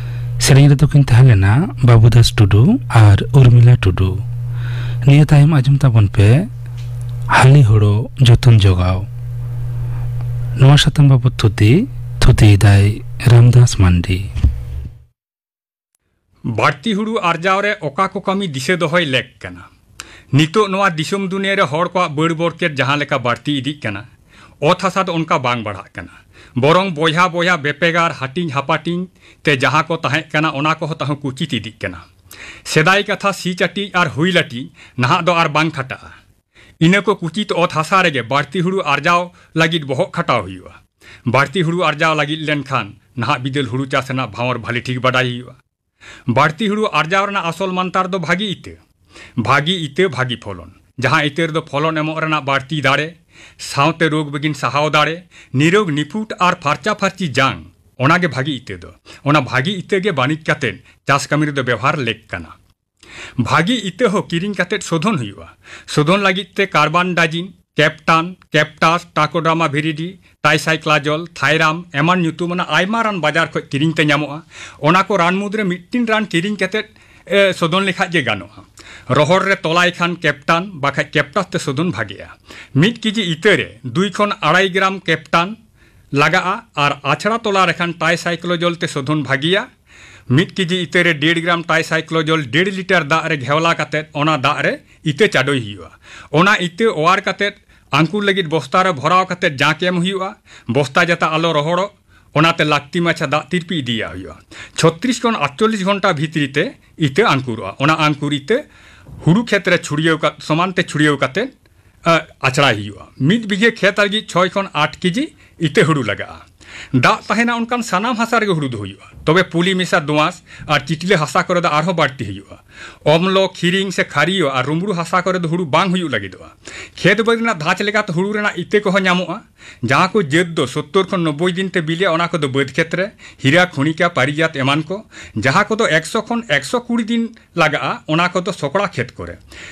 ᱥᱮᱨᱮᱧ ᱨᱮᱫᱚ ᱠᱤᱱ ᱛᱟᱦᱮᱸ ᱞᱮᱱᱟ ᱵᱟᱹᱵᱩᱫᱟᱥ ᱴᱩᱰᱩ ᱟᱨ ᱩᱨᱢᱤᱞᱟ ᱴᱩᱰᱩ᱾ ᱱᱤᱭᱟᱹ ᱛᱟᱭᱚᱢ ᱟᱸᱡᱚᱢ ᱛᱟᱵᱚᱱ ᱯᱮ ᱦᱟᱹᱞᱤ ᱦᱳᱲᱳ ᱡᱚᱛᱚᱱ ᱡᱚᱜᱟᱣ᱾ ᱱᱚᱣᱟ ᱥᱟᱛᱟᱢ ᱵᱟᱵᱚᱛ ᱛᱷᱩᱛᱤ, ᱛᱷᱩᱛᱤᱭᱮᱫᱟᱭ ᱨᱟᱢᱫᱟᱥ ᱢᱟᱱᱰᱤ᱾ ᱵᱟᱹᱲᱛᱤ ᱦᱩᱲᱩ ᱟᱨᱡᱟᱣ ᱨᱮ ᱚᱠᱟ ᱠᱚ ᱠᱟᱹᱢᱤ ᱫᱤᱥᱟᱹ ᱫᱚᱦᱚᱭ ᱞᱮᱠ ᱠᱟᱱᱟ? ᱱᱤᱛᱚᱜ ᱱᱚᱣᱟ ᱫᱤᱥᱚᱢ ᱫᱩᱱᱤᱭᱟᱹ ᱨᱮ ᱦᱚᱲ ᱠᱚᱣᱟᱜ ᱵᱟᱹᱲ ᱵᱚᱨᱠᱮᱛ ᱡᱟᱦᱟᱸ ᱞᱮᱠᱟ ᱵᱟᱹᱲᱛᱤ ᱤᱫᱤᱜ ᱠᱟᱱᱟ, ᱚᱛ ᱦᱟᱥᱟ ᱫᱚ ᱚᱱᱠᱟ ᱵᱟᱝ ᱵᱟᱲᱦᱟᱜ ᱠᱟᱱᱟ᱾ ᱵᱚᱨᱚᱝ ᱵᱚᱭᱦᱟ ᱵᱚᱭᱦᱟ ᱵᱮᱯᱮᱜᱟᱨ, ᱦᱟᱹᱴᱤᱧ ᱦᱟᱯᱟᱴᱤᱧ ᱛᱮ ᱡᱟᱦᱟᱸ ᱠᱚ ᱛᱟᱦᱮᱸ ᱠᱟᱱᱟ, ᱚᱱᱟ ᱠᱚᱦᱚᱸ ᱛᱟᱦᱩᱸ ᱠᱩᱪᱤᱛ ᱤᱫᱤᱜ ᱠᱟᱱᱟ᱾ ᱥᱮᱫᱟᱭ ᱠᱟᱛᱷᱟ ᱥᱤ ᱪᱟᱹᱴᱤᱡ ᱟᱨ ᱦᱩᱭ ᱞᱟᱹᱴᱤᱡ ᱱᱟᱦᱟᱜ ᱫᱚ ᱟᱨ ᱵᱟᱝ ᱠᱷᱟᱴᱟᱜᱼᱟ᱾ ᱤᱱᱟᱹ ᱠᱚ ᱠᱩᱪᱤᱛ ᱚᱛ ᱦᱟᱥᱟ ᱨᱮᱜᱮ ᱵᱟᱹᱲᱛᱤ ᱦᱩᱲᱩ ᱟᱨᱡᱟᱣ ᱞᱟᱹᱜᱤᱫ ᱵᱚᱦᱚᱜ ᱠᱷᱟᱴᱟᱣ ᱦᱩᱭᱩᱜᱼᱟ᱾ ᱵᱟᱹᱲᱛᱤ ᱦᱩᱲᱩ ᱟᱨᱡᱟᱣ ᱞᱟᱹᱜᱤᱫ ᱞᱮᱱᱠᱷᱟᱱ ᱱᱟᱦᱟᱜ ᱵᱤᱫᱟᱹᱞ ᱦᱩᱲᱩ ᱪᱟᱥ ᱨᱮᱱᱟᱜ ᱵᱷᱟᱶᱚᱨ ᱵᱷᱟᱞᱮ ᱴᱷᱤᱠ ᱵᱟᱰᱟᱭ ᱦᱩᱭᱩᱜᱼᱟ᱾ ᱵᱟᱹᱲᱛᱤ ᱦᱩᱲᱩ ᱟᱨᱡᱟᱣ ᱨᱮᱱᱟᱜ ᱟᱥᱚᱞ ᱢᱟᱱᱛᱟᱨ ᱫᱚ ᱵᱷᱟᱹᱜᱤ ᱤᱛᱟᱹ᱾ ᱵᱷᱟᱹᱜᱤ ᱤᱛᱟᱹ, ᱵᱷᱟᱹᱜᱤ ᱯᱷᱚᱞᱚᱱ᱾ ᱡᱟᱦᱟᱸ ᱤᱛᱟᱹ ᱨᱮᱫᱚ ᱯᱷᱚᱞᱚᱱ ᱮᱢᱚᱜ ᱨᱮᱱᱟᱜ ᱵᱟᱹᱲᱛᱤ ᱫᱟᱲᱮ, ᱥᱟᱶᱛᱮ ᱨᱳᱜᱽ ᱵᱤᱜᱷᱤᱱ ᱥᱟᱦᱟᱣ ᱫᱟᱲᱮ, ᱱᱤᱨᱳᱜᱽ ᱱᱤᱯᱷᱩᱴ ᱟᱨ ᱯᱷᱟᱨᱪᱟ ᱯᱷᱟᱨᱪᱤ ᱡᱟᱝ, ᱚᱱᱟᱜᱮ ᱵᱷᱟᱹᱜᱤ ᱤᱛᱟᱹ ᱫᱚ᱾ ᱚᱱᱟ ᱵᱷᱟᱹᱜᱤ ᱤᱛᱟᱹ ᱜᱮ ᱵᱟᱹᱱᱤᱡ ᱠᱟᱛᱮᱫ ᱪᱟᱥ ᱠᱟᱹᱢᱤ ᱨᱮᱫᱚ ᱵᱮᱣᱦᱟᱨ ᱞᱮᱠ ᱠᱟᱱᱟ᱾ ᱵᱷᱟᱹᱜᱤ ᱤᱛᱟᱹ ᱦᱚᱸ ᱠᱤᱨᱤᱧ ᱠᱟᱛᱮᱫ ᱥᱳᱫᱷᱚᱱ ᱦᱩᱭᱩᱜᱼᱟ᱾ ᱥᱳᱫᱷᱚᱱ ᱞᱟᱹᱜᱤᱫ ᱛᱮ ᱠᱟᱨᱵᱟᱱᱰᱟᱡᱤᱱ, ᱠᱮᱯᱴᱟᱱ, ᱠᱮᱯᱴᱟᱥ, ᱴᱟᱠᱳᱰᱨᱟᱢᱟ ᱵᱷᱤᱨᱤᱰᱤ, ᱴᱟᱭᱥᱟᱭᱠᱞᱟᱡᱚᱞ, ᱛᱷᱟᱭᱨᱟᱢ ᱮᱢᱟᱱ ᱧᱩᱛᱩᱢᱟᱱᱟᱜ ᱟᱭᱢᱟ ᱨᱟᱱ ᱵᱟᱡᱟᱨ ᱠᱷᱚᱱ ᱠᱤᱨᱤᱧ ᱛᱮ ᱧᱟᱢᱚᱜᱼᱟ᱾ ᱚᱱᱟ ᱠᱚ ᱨᱟᱱ ᱢᱩᱫᱽᱨᱮ ᱢᱤᱫᱴᱤᱱ ᱨᱟᱱ ᱠᱤᱨᱤᱧ ᱠᱟᱛᱮᱫ, ᱮ, ᱥᱳᱫᱷᱚᱱ ᱞᱮᱠᱷᱟᱡ ᱜᱮ ᱜᱟᱱᱚᱜᱼᱟ᱾ ᱨᱚᱦᱚᱲ ᱨᱮ ᱛᱚᱞᱟᱭ ᱠᱷᱟᱱ ᱠᱮᱯᱴᱟᱱ, ᱵᱟᱠᱷᱟᱡ ᱠᱮᱯᱴᱟᱥ ᱛᱮ ᱥᱳᱫᱷᱚᱱ ᱵᱷᱟᱜᱮᱜᱼᱟ᱾ ᱢᱤᱫ ᱠᱮᱡᱤ ᱤᱛᱟᱹ ᱨᱮ ᱫᱩᱭ ᱠᱷᱚᱱ ᱟᱲᱟᱭ ᱜᱨᱟᱢ ᱠᱮᱯᱴᱟᱱ ᱞᱟᱜᱟᱜᱼᱟ ᱟᱨ ᱟᱪᱷᱲᱟ ᱛᱚᱞᱟ ᱨᱮᱠᱷᱟᱱ ᱴᱟᱭᱥᱟᱭᱠᱞᱳᱡᱚᱞ ᱛᱮ ᱥᱳᱫᱷᱚᱱ ᱵᱷᱟᱹᱜᱤᱭᱟ᱾ ᱢᱤᱫ ᱠᱮᱡᱤ ᱤᱛᱟᱹ ᱨᱮ ᱰᱮᱲ ᱜᱨᱟᱢ ᱴᱟᱭᱥᱟᱭᱠᱞᱳᱡᱚᱞ ᱰᱮᱲ ᱞᱤᱴᱟᱨ ᱫᱟᱜ ᱨᱮ ᱜᱷᱮᱣᱞᱟ ᱠᱟᱛᱮᱫ ᱚᱱᱟ ᱫᱟᱜ ᱨᱮ ᱤᱛᱟᱹ ᱪᱟᱰᱚᱭ ᱦᱩᱭᱩᱜᱼᱟ᱾ ᱚᱱᱟ ᱤᱛᱟᱹ ᱚᱣᱟᱨ ᱠᱟᱛᱮᱫ ᱟᱝᱠᱩᱨ ᱞᱟᱹᱜᱤᱫ ᱵᱚᱥᱛᱟ ᱨᱮ ᱵᱷᱚᱨᱟᱣ ᱠᱟᱛᱮᱫ ᱡᱟᱸᱠ ᱮᱢ ᱦᱩᱭᱩᱜᱼᱟ᱾ ᱵᱚᱥᱛᱟ ᱡᱟᱛᱮ ᱟᱞᱚ ᱨᱚᱦᱚᱲᱚᱜ, ᱚᱱᱟᱛᱮ ᱞᱟᱹᱠᱛᱤ ᱢᱟᱪᱷᱟ ᱫᱟᱜ ᱛᱤᱨᱯᱤ ᱤᱫᱤᱭᱟᱜ ᱦᱩᱭᱩᱜᱼᱟ᱾ ᱪᱷᱚᱛᱨᱤᱥ ᱠᱷᱚᱱ ᱟᱴᱪᱚᱞᱞᱤᱥ ᱜᱷᱚᱱᱴᱟ ᱵᱷᱤᱛᱨᱤ ᱛᱮ ᱤᱛᱟᱹ ᱟᱝᱠᱩᱨᱚᱜᱼᱟ᱾ ᱚᱱᱟ ᱟᱝᱠᱩᱨ ᱤᱛᱟᱹ ᱦᱩᱲᱩ ᱠᱷᱮᱛ ᱨᱮ ᱪᱷᱩᱲᱭᱟᱹᱣ ᱠᱟᱛ-, ᱥᱚᱢᱟᱱ ᱛᱮ ᱪᱷᱩᱲᱭᱟᱹᱣ ᱠᱟᱛᱮᱫ ᱟ, ᱟᱪᱷᱲᱟᱭ ᱦᱩᱭᱩᱜᱼᱟ᱾ ᱢᱤᱫ ᱵᱤᱜᱷᱟᱹ ᱠᱷᱮᱛ ᱞᱟᱹᱜᱤᱫ ᱪᱷᱚᱭ ᱠᱷᱚᱱ ᱟᱴ ᱠᱮᱡᱤ ᱤᱛᱟᱹ ᱦᱩᱲᱩ ᱞᱟᱜᱟᱜᱼᱟ᱾ ᱫᱟᱜ ᱛᱟᱦᱮᱱᱟ ᱚᱱᱠᱟᱱ ᱥᱟᱱᱟᱢ ᱦᱟᱥᱟ ᱨᱮᱜᱮ ᱦᱩᱲᱩ ᱫᱚ ᱦᱩᱭᱩᱜᱼᱟ, ᱛᱚᱵᱮ ᱯᱩᱞᱤ ᱢᱮᱥᱟ ᱫᱳᱸᱣᱟᱥ ᱟᱨ ᱪᱤᱴᱞᱟᱹ ᱦᱟᱥᱟ ᱠᱚᱨᱮ ᱫᱚ ᱟᱨᱦᱚᱸ ᱵᱟᱹᱲᱛᱤ ᱦᱩᱭᱩᱜᱼᱟ᱾ ᱚᱢᱞᱚ, ᱠᱷᱤᱨᱤᱝ ᱥᱮ ᱠᱷᱟᱨᱤᱭᱚ ᱟᱨ ᱨᱩᱢᱵᱩᱲ ᱦᱟᱥᱟ ᱠᱚᱨᱮ ᱫᱚ ᱦᱩᱲᱩ ᱵᱟᱝ ᱦᱩᱭᱩᱜ ᱞᱟᱹᱜᱤᱫᱚᱜᱼᱟ᱾ ᱠᱷᱮᱛ ᱵᱟᱹᱫᱽ ᱨᱮᱱᱟᱜ ᱫᱷᱟᱪ ᱞᱮᱠᱟᱛᱮ ᱦᱩᱲᱩ ᱨᱮᱱᱟᱜ ᱤᱛᱟᱹ ᱠᱚᱦᱚᱸ ᱧᱟᱢᱚᱜᱼᱟ᱾ ᱡᱟᱦᱟᱸ ᱠᱚ ᱡᱟᱹᱛ ᱫᱚ ᱥᱳᱛᱛᱳᱨ ᱠᱷᱚᱱ ᱱᱚᱵᱵᱳᱭ ᱫᱤᱱ ᱛᱮ ᱵᱤᱞᱤᱜᱼᱟ, ᱚᱱᱟ ᱠᱚᱫᱚ ᱵᱟᱹᱫᱽ ᱠᱷᱮᱛ ᱨᱮ ᱦᱤᱨᱟ, ᱠᱷᱚᱱᱤᱠᱟ, ᱯᱟᱨᱤᱡᱟᱛ ᱮᱢᱟᱱ ᱠᱚ᱾ ᱡᱟᱦᱟᱸ ᱠᱚᱫᱚ ᱮᱠᱥᱚ ᱠᱷᱚᱱ ᱮᱠᱥᱚ ᱠᱩᱲᱤ ᱫᱤᱱ ᱞᱟᱜᱟᱜᱼᱟ, ᱚᱱᱟ ᱠᱚᱫᱚ ᱥᱚᱠᱲᱟ ᱠᱷᱮᱛ ᱠᱚᱨᱮ᱾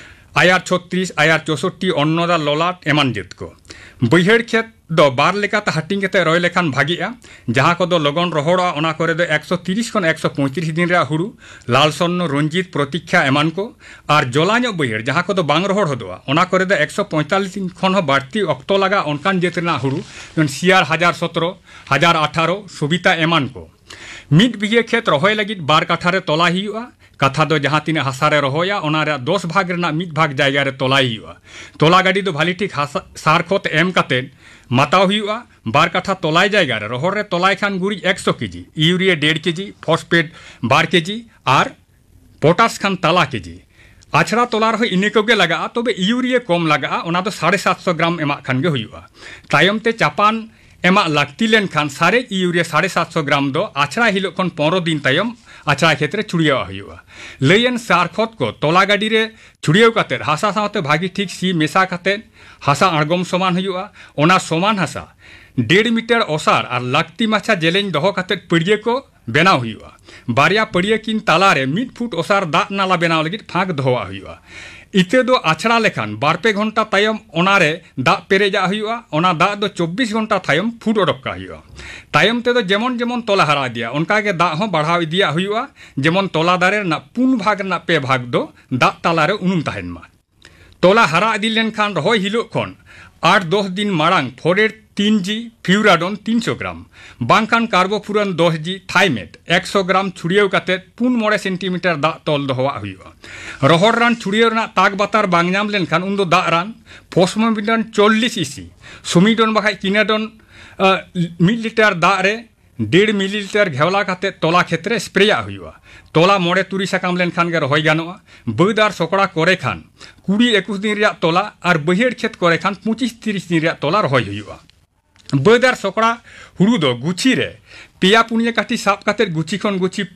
ᱟᱭᱟᱨ ᱪᱷᱚᱛᱨᱤᱥ, ᱟᱭᱟᱨ ᱪᱳᱥᱳᱴᱴᱤ, ᱚᱱᱱᱚᱫᱟ ᱞᱚᱞᱟᱴ ᱮᱢᱟᱱ ᱡᱟᱹᱛ ᱠᱚ᱾ ᱵᱟᱹᱭᱦᱟᱹᱲ ᱠᱷᱮᱛ ᱫᱚ ᱵᱟᱨ ᱞᱮᱠᱟᱛᱮ ᱦᱟᱹᱴᱤᱧ ᱠᱟᱛᱮ ᱨᱚᱦᱚᱭ ᱞᱮᱠᱷᱟᱱ ᱵᱷᱟᱜᱤᱜᱼᱟ᱾ ᱡᱟᱦᱟᱸ ᱠᱚᱫᱚ ᱞᱚᱜᱚᱱ ᱨᱚᱦᱚᱲᱚᱜᱼᱟ, ᱚᱱᱟ ᱠᱚᱨᱮ ᱫᱚ ᱮᱠᱥᱚ ᱛᱤᱨᱤᱥ ᱠᱷᱚᱱ ᱮᱠᱥᱚ ᱯᱚᱸᱭᱛᱨᱤᱥ ᱫᱤᱱ ᱨᱮᱭᱟᱜ ᱦᱩᱲᱩ, ᱞᱟᱞ ᱥᱚᱨᱱᱚ, ᱨᱚᱧᱡᱤᱛ, ᱯᱨᱚᱛᱤᱠᱠᱷᱟ ᱮᱢᱟᱱ ᱠᱚ᱾ ᱟᱨ ᱡᱚᱞᱟ ᱧᱚᱜ ᱵᱟᱹᱭᱦᱟᱹᱲ, ᱡᱟᱦᱟᱸ ᱠᱚᱫᱚ ᱵᱟᱝ ᱨᱚᱦᱚᱲ ᱦᱚᱫᱚᱜᱼᱟ, ᱚᱱᱟ ᱠᱚᱨᱮ ᱫᱚ ᱮᱠᱥᱚ ᱯᱚᱸᱭᱛᱟᱞᱞᱤᱥ ᱫᱤᱱ ᱠᱷᱚᱱ ᱦᱚᱸ ᱵᱟᱹᱲᱛᱤ ᱚᱠᱛᱚ ᱞᱟᱜᱟᱜᱼᱟ, ᱚᱱᱠᱟᱱ ᱡᱟᱹᱛ ᱨᱮᱱᱟᱜ ᱦᱩᱲᱩ, ᱡᱮᱢᱚᱱ ᱥᱤᱭᱟᱨ ᱦᱟᱡᱟᱨ ᱥᱚᱛᱨᱚ, ᱦᱟᱡᱟᱨ ᱟᱴᱷᱟᱨᱚ, ᱥᱚᱵᱤᱛᱟ ᱮᱢᱟᱱ ᱠᱚ᱾ ᱢᱤᱫ ᱵᱤᱜᱷᱟᱹ ᱠᱷᱮᱛ ᱨᱚᱦᱚᱭ ᱞᱟᱹᱜᱤᱫ ᱵᱟᱨ ᱠᱟᱴᱷᱟ ᱨᱮ ᱛᱚᱞᱟᱭ ᱦᱩᱭᱩᱜᱼᱟ᱾ ᱠᱟᱛᱷᱟ ᱫᱚ ᱡᱟᱦᱟᱸ ᱛᱤᱱᱟᱹᱜ ᱦᱟᱥᱟ ᱨᱮ ᱨᱚᱦᱚᱭᱟ, ᱚᱱᱟ ᱨᱮᱭᱟᱜ ᱫᱚᱥ ᱵᱷᱟᱜᱽ ᱨᱮᱱᱟᱜ ᱢᱤᱫ ᱵᱷᱟᱜᱽ ᱡᱟᱭᱜᱟ ᱨᱮ ᱛᱚᱞᱟᱭ ᱦᱩᱭᱩᱜᱼᱟ᱾ ᱛᱚᱞᱟ ᱜᱟᱹᱰᱤ ᱫᱚ ᱵᱷᱟᱞᱤ ᱴᱷᱤᱠ ᱦᱟᱥᱟ, ᱥᱟᱨ ᱠᱷᱚᱛ ᱮᱢ ᱠᱟᱛᱮ ᱢᱟᱛᱟᱣ ᱦᱩᱭᱩᱜᱼᱟ᱾ ᱵᱟᱨ ᱠᱟᱴᱷᱟ ᱛᱚᱞᱟᱭ ᱡᱟᱭᱜᱟ ᱨᱮ ᱨᱚᱦᱚᱲ ᱨᱮ ᱛᱚᱞᱟᱭ ᱠᱷᱟᱱ ᱜᱩᱨᱤᱡ ᱮᱠᱥᱚ ᱠᱮᱡᱤ, ᱤᱭᱩᱨᱤᱭᱟ ᱰᱮᱲ ᱠᱮᱡᱤ, ᱯᱷᱚᱥᱯᱷᱮᱴ ᱵᱟᱨ ᱠᱮᱡᱤ ᱟᱨ ᱯᱚᱴᱟᱥ ᱠᱷᱟᱱ ᱛᱟᱞᱟ ᱠᱮᱡᱤ᱾ ᱟᱪᱷᱲᱟ ᱛᱚᱞᱟ ᱨᱮᱦᱚᱸ ᱤᱱᱟᱹ ᱠᱚᱜᱮ ᱞᱟᱜᱟᱜᱼᱟ, ᱛᱚᱵᱮ ᱤᱭᱩᱨᱤᱭᱟ ᱠᱚᱢ ᱞᱟᱜᱟᱜᱼᱟ, ᱚᱱᱟ ᱫᱚ ᱥᱟᱲᱮ ᱥᱟᱛᱥᱚ ᱜᱨᱟᱢ ᱮᱢᱟᱜ ᱠᱷᱟᱱ ᱜᱮ ᱦᱩᱭᱩᱜᱼᱟ᱾ ᱛᱟᱭᱚᱢ ᱛᱮ ᱪᱟᱯᱟᱱ ᱮᱢᱟᱜ ᱞᱟᱹᱠᱛᱤ ᱞᱮᱱᱠᱷᱟᱱ ᱥᱟᱨᱮᱡ ᱤᱭᱩᱨᱤᱭᱟ ᱥᱟᱲᱮ ᱥᱟᱛᱥᱚ ᱜᱨᱟᱢ ᱫᱚ ᱟᱪᱷᱲᱟ ᱦᱤᱞᱳᱜ ᱠᱷᱚᱱ ᱯᱚᱱᱨᱚ ᱫᱤᱱ ᱛᱟᱭᱚᱢ ᱟᱪᱷᱲᱟ ᱠᱷᱮᱛ ᱨᱮ ᱪᱷᱩᱲᱭᱟᱹᱣᱟᱜ ᱦᱩᱭᱩᱜᱼᱟ᱾ ᱞᱟᱹᱭᱮᱱ ᱥᱟᱨ ᱠᱷᱚᱛ ᱠᱚ ᱛᱚᱞᱟ ᱜᱟᱹᱰᱤ ᱨᱮ ᱪᱷᱩᱲᱭᱟᱹᱣ ᱠᱟᱛᱮ ᱦᱟᱥᱟ ᱥᱟᱶᱛᱮ ᱵᱷᱟᱹᱜᱤ ᱴᱷᱤᱠ ᱥᱤ ᱢᱮᱥᱟ ᱠᱟᱛᱮ ᱦᱟᱥᱟ ᱟᱬᱜᱚᱢ ᱥᱚᱢᱟᱱ ᱦᱩᱭᱩᱜᱼᱟ᱾ ᱚᱱᱟ ᱥᱚᱢᱟᱱ ᱦᱟᱥᱟ ᱰᱮᱲ ᱢᱤᱴᱟᱨ ᱚᱥᱟᱨ ᱟᱨ ᱞᱟᱹᱠᱛᱤ ᱢᱟᱪᱷᱟ ᱡᱮᱞᱮᱧ ᱫᱚᱦᱚ ᱠᱟᱛᱮ ᱯᱟᱹᱲᱭᱟᱹ ᱠᱚ ᱵᱮᱱᱟᱣ ᱦᱩᱭᱩᱜᱼᱟ᱾ ᱵᱟᱨᱭᱟ ᱯᱟᱹᱲᱭᱟᱹ ᱠᱤᱱ ᱛᱟᱞᱟᱨᱮ ᱢᱤᱫ ᱯᱷᱩᱴ ᱚᱥᱟᱨ ᱫᱟᱜ ᱱᱟᱞᱟ ᱵᱮᱱᱟᱣ ᱞᱟᱹᱜᱤᱫ ᱯᱷᱟᱸᱠ ᱫᱚᱦᱚᱣᱟᱜ ᱦᱩᱭᱩᱜᱼᱟ᱾ ᱤᱛᱟᱹ ᱫᱚ ᱟᱪᱷᱲᱟ ᱞᱮᱠᱷᱟᱱ ᱵᱟᱨ ᱯᱮ ᱜᱷᱚᱱᱴᱟ ᱛᱟᱭᱚᱢ ᱚᱱᱟᱨᱮ ᱫᱟᱜ ᱯᱮᱨᱮᱡᱟᱜ ᱦᱩᱭᱩᱜᱼᱟ᱾ ᱚᱱᱟ ᱫᱟᱜ ᱫᱚ ᱪᱚᱵᱵᱤᱥ ᱜᱷᱚᱱᱴᱟ ᱛᱟᱭᱚᱢ ᱯᱷᱩᱴ ᱚᱰᱚᱠ ᱠᱟᱜ ᱦᱩᱭᱩᱜᱼᱟ᱾ ᱛᱟᱭᱚᱢ ᱛᱮᱫᱚ ᱡᱮᱢᱚᱱ ᱡᱮᱢᱚᱱ ᱛᱚᱞᱟ ᱦᱟᱨᱟ ᱤᱫᱤᱭᱟ, ᱚᱱᱠᱟ ᱜᱮ ᱫᱟᱜ ᱦᱚᱸ ᱵᱟᱲᱦᱟᱣ ᱤᱫᱤᱭᱟᱜ ᱦᱩᱭᱩᱜᱼᱟ, ᱡᱮᱢᱚᱱ ᱛᱚᱞᱟ ᱫᱟᱨᱮ ᱨᱮᱱᱟᱜ ᱯᱩᱱ ᱵᱷᱟᱜᱽ ᱨᱮᱱᱟᱜ ᱯᱮ ᱵᱷᱟᱜᱽ ᱫᱚ ᱫᱟᱜ ᱛᱟᱞᱟᱨᱮ ᱩᱱᱩᱢ ᱛᱟᱦᱮᱱ ᱢᱟ᱾ ᱛᱚᱞᱟ ᱦᱟᱨᱟ ᱤᱫᱤ ᱞᱮᱱᱠᱷᱟᱱ ᱨᱚᱦᱚᱭ ᱦᱤᱞᱳᱜ ᱠᱷᱚᱱ ᱟᱴ ᱫᱚᱥ ᱫᱤᱱ ᱢᱟᱲᱟᱝ ᱯᱷᱚᱨᱮᱴ ᱛᱤᱱ ᱡᱤ, ᱯᱷᱤᱣᱨᱟᱰᱚᱱ ᱛᱤᱱᱥᱚ ᱜᱨᱟᱢ, ᱵᱟᱝᱠᱷᱟᱱ ᱠᱟᱨᱵᱳᱯᱷᱩᱨᱟᱱ ᱫᱚᱥ ᱡᱤ, ᱛᱷᱟᱭᱢᱮᱴ ᱮᱠᱥᱚ ᱜᱨᱟᱢ ᱪᱷᱩᱲᱭᱟᱹᱣ ᱠᱟᱛᱮ ᱯᱩᱱ ᱢᱚᱬᱮ ᱥᱮᱱᱴᱤᱢᱤᱴᱟᱨ ᱫᱟᱜ ᱛᱚᱞ ᱫᱚᱦᱚᱣᱟᱜ ᱦᱩᱭᱩᱜᱼᱟ᱾ ᱨᱚᱦᱚᱲ ᱨᱟᱱ ᱪᱷᱩᱲᱭᱟᱹᱣ ᱨᱮᱱᱟᱜ ᱛᱟᱠ ᱵᱟᱛᱟᱨ ᱵᱟᱝ ᱧᱟᱢ ᱞᱮᱱᱠᱷᱟᱱ ᱩᱱᱫᱚ ᱫᱟᱜ ᱨᱟᱱ ᱯᱷᱚᱥᱢᱳᱵᱤᱰᱚᱱ ᱪᱚᱞᱞᱤᱥ ᱤᱥᱤ, ᱥᱩᱢᱤᱰᱚᱱ ᱵᱟᱠᱷᱟᱡ ᱠᱤᱱᱟᱰᱚᱱ, ᱟ, ᱢᱤᱫ ᱞᱤᱴᱟᱨ ᱫᱟᱜ ᱨᱮ ᱰᱮᱲ ᱢᱤᱞᱤᱞᱤᱴᱟᱨ ᱜᱷᱮᱣᱞᱟ ᱠᱟᱛᱮ ᱛᱚᱞᱟ ᱠᱷᱮᱛ ᱨᱮ ᱥᱯᱨᱮᱭᱟᱜ ᱦᱩᱭᱩᱜᱼᱟ᱾ ᱛᱚᱞᱟ ᱢᱚᱬᱮ ᱛᱩᱨᱩᱭ ᱥᱟᱠᱟᱢ ᱞᱮᱱᱠᱷᱟᱱ ᱜᱮ ᱨᱚᱦᱚᱭ ᱜᱟᱱᱚᱜᱼᱟ᱾ ᱵᱟᱹᱫᱽ ᱟᱨ ᱥᱚᱠᱲᱟ ᱠᱚᱨᱮ ᱠᱷᱟᱱ ᱠᱩᱲᱤ ᱮᱠᱩᱥ ᱫᱤᱱ ᱨᱮᱭᱟᱜ ᱛᱚᱞᱟ ᱟᱨ ᱵᱟᱹᱭᱦᱟᱹᱲ ᱠᱷᱮᱛ ᱠᱚᱨᱮ ᱠᱷᱟᱱ ᱯᱚᱸᱪᱤᱥ ᱛᱤᱨᱤᱥ ᱫᱤᱱ ᱨᱮᱭᱟᱜ ᱛᱚᱞᱟ ᱨᱚᱦᱚᱭ ᱦᱩᱭᱩᱜᱼᱟ᱾ ᱵᱟᱹᱫᱽ ᱟᱨ ᱥᱚᱠᱲᱟ ᱦᱩᱲᱩ ᱫᱚ ᱜᱩᱪᱷᱤ ᱨᱮ ᱯᱮᱭᱟ ᱯᱩᱱᱭᱟᱹ ᱠᱟᱹᱴᱷᱤ ᱥᱟᱵ ᱠᱟᱛᱮ ᱜᱩᱪᱷᱤ ᱠᱷᱚᱱ ᱜᱩᱪᱷᱤ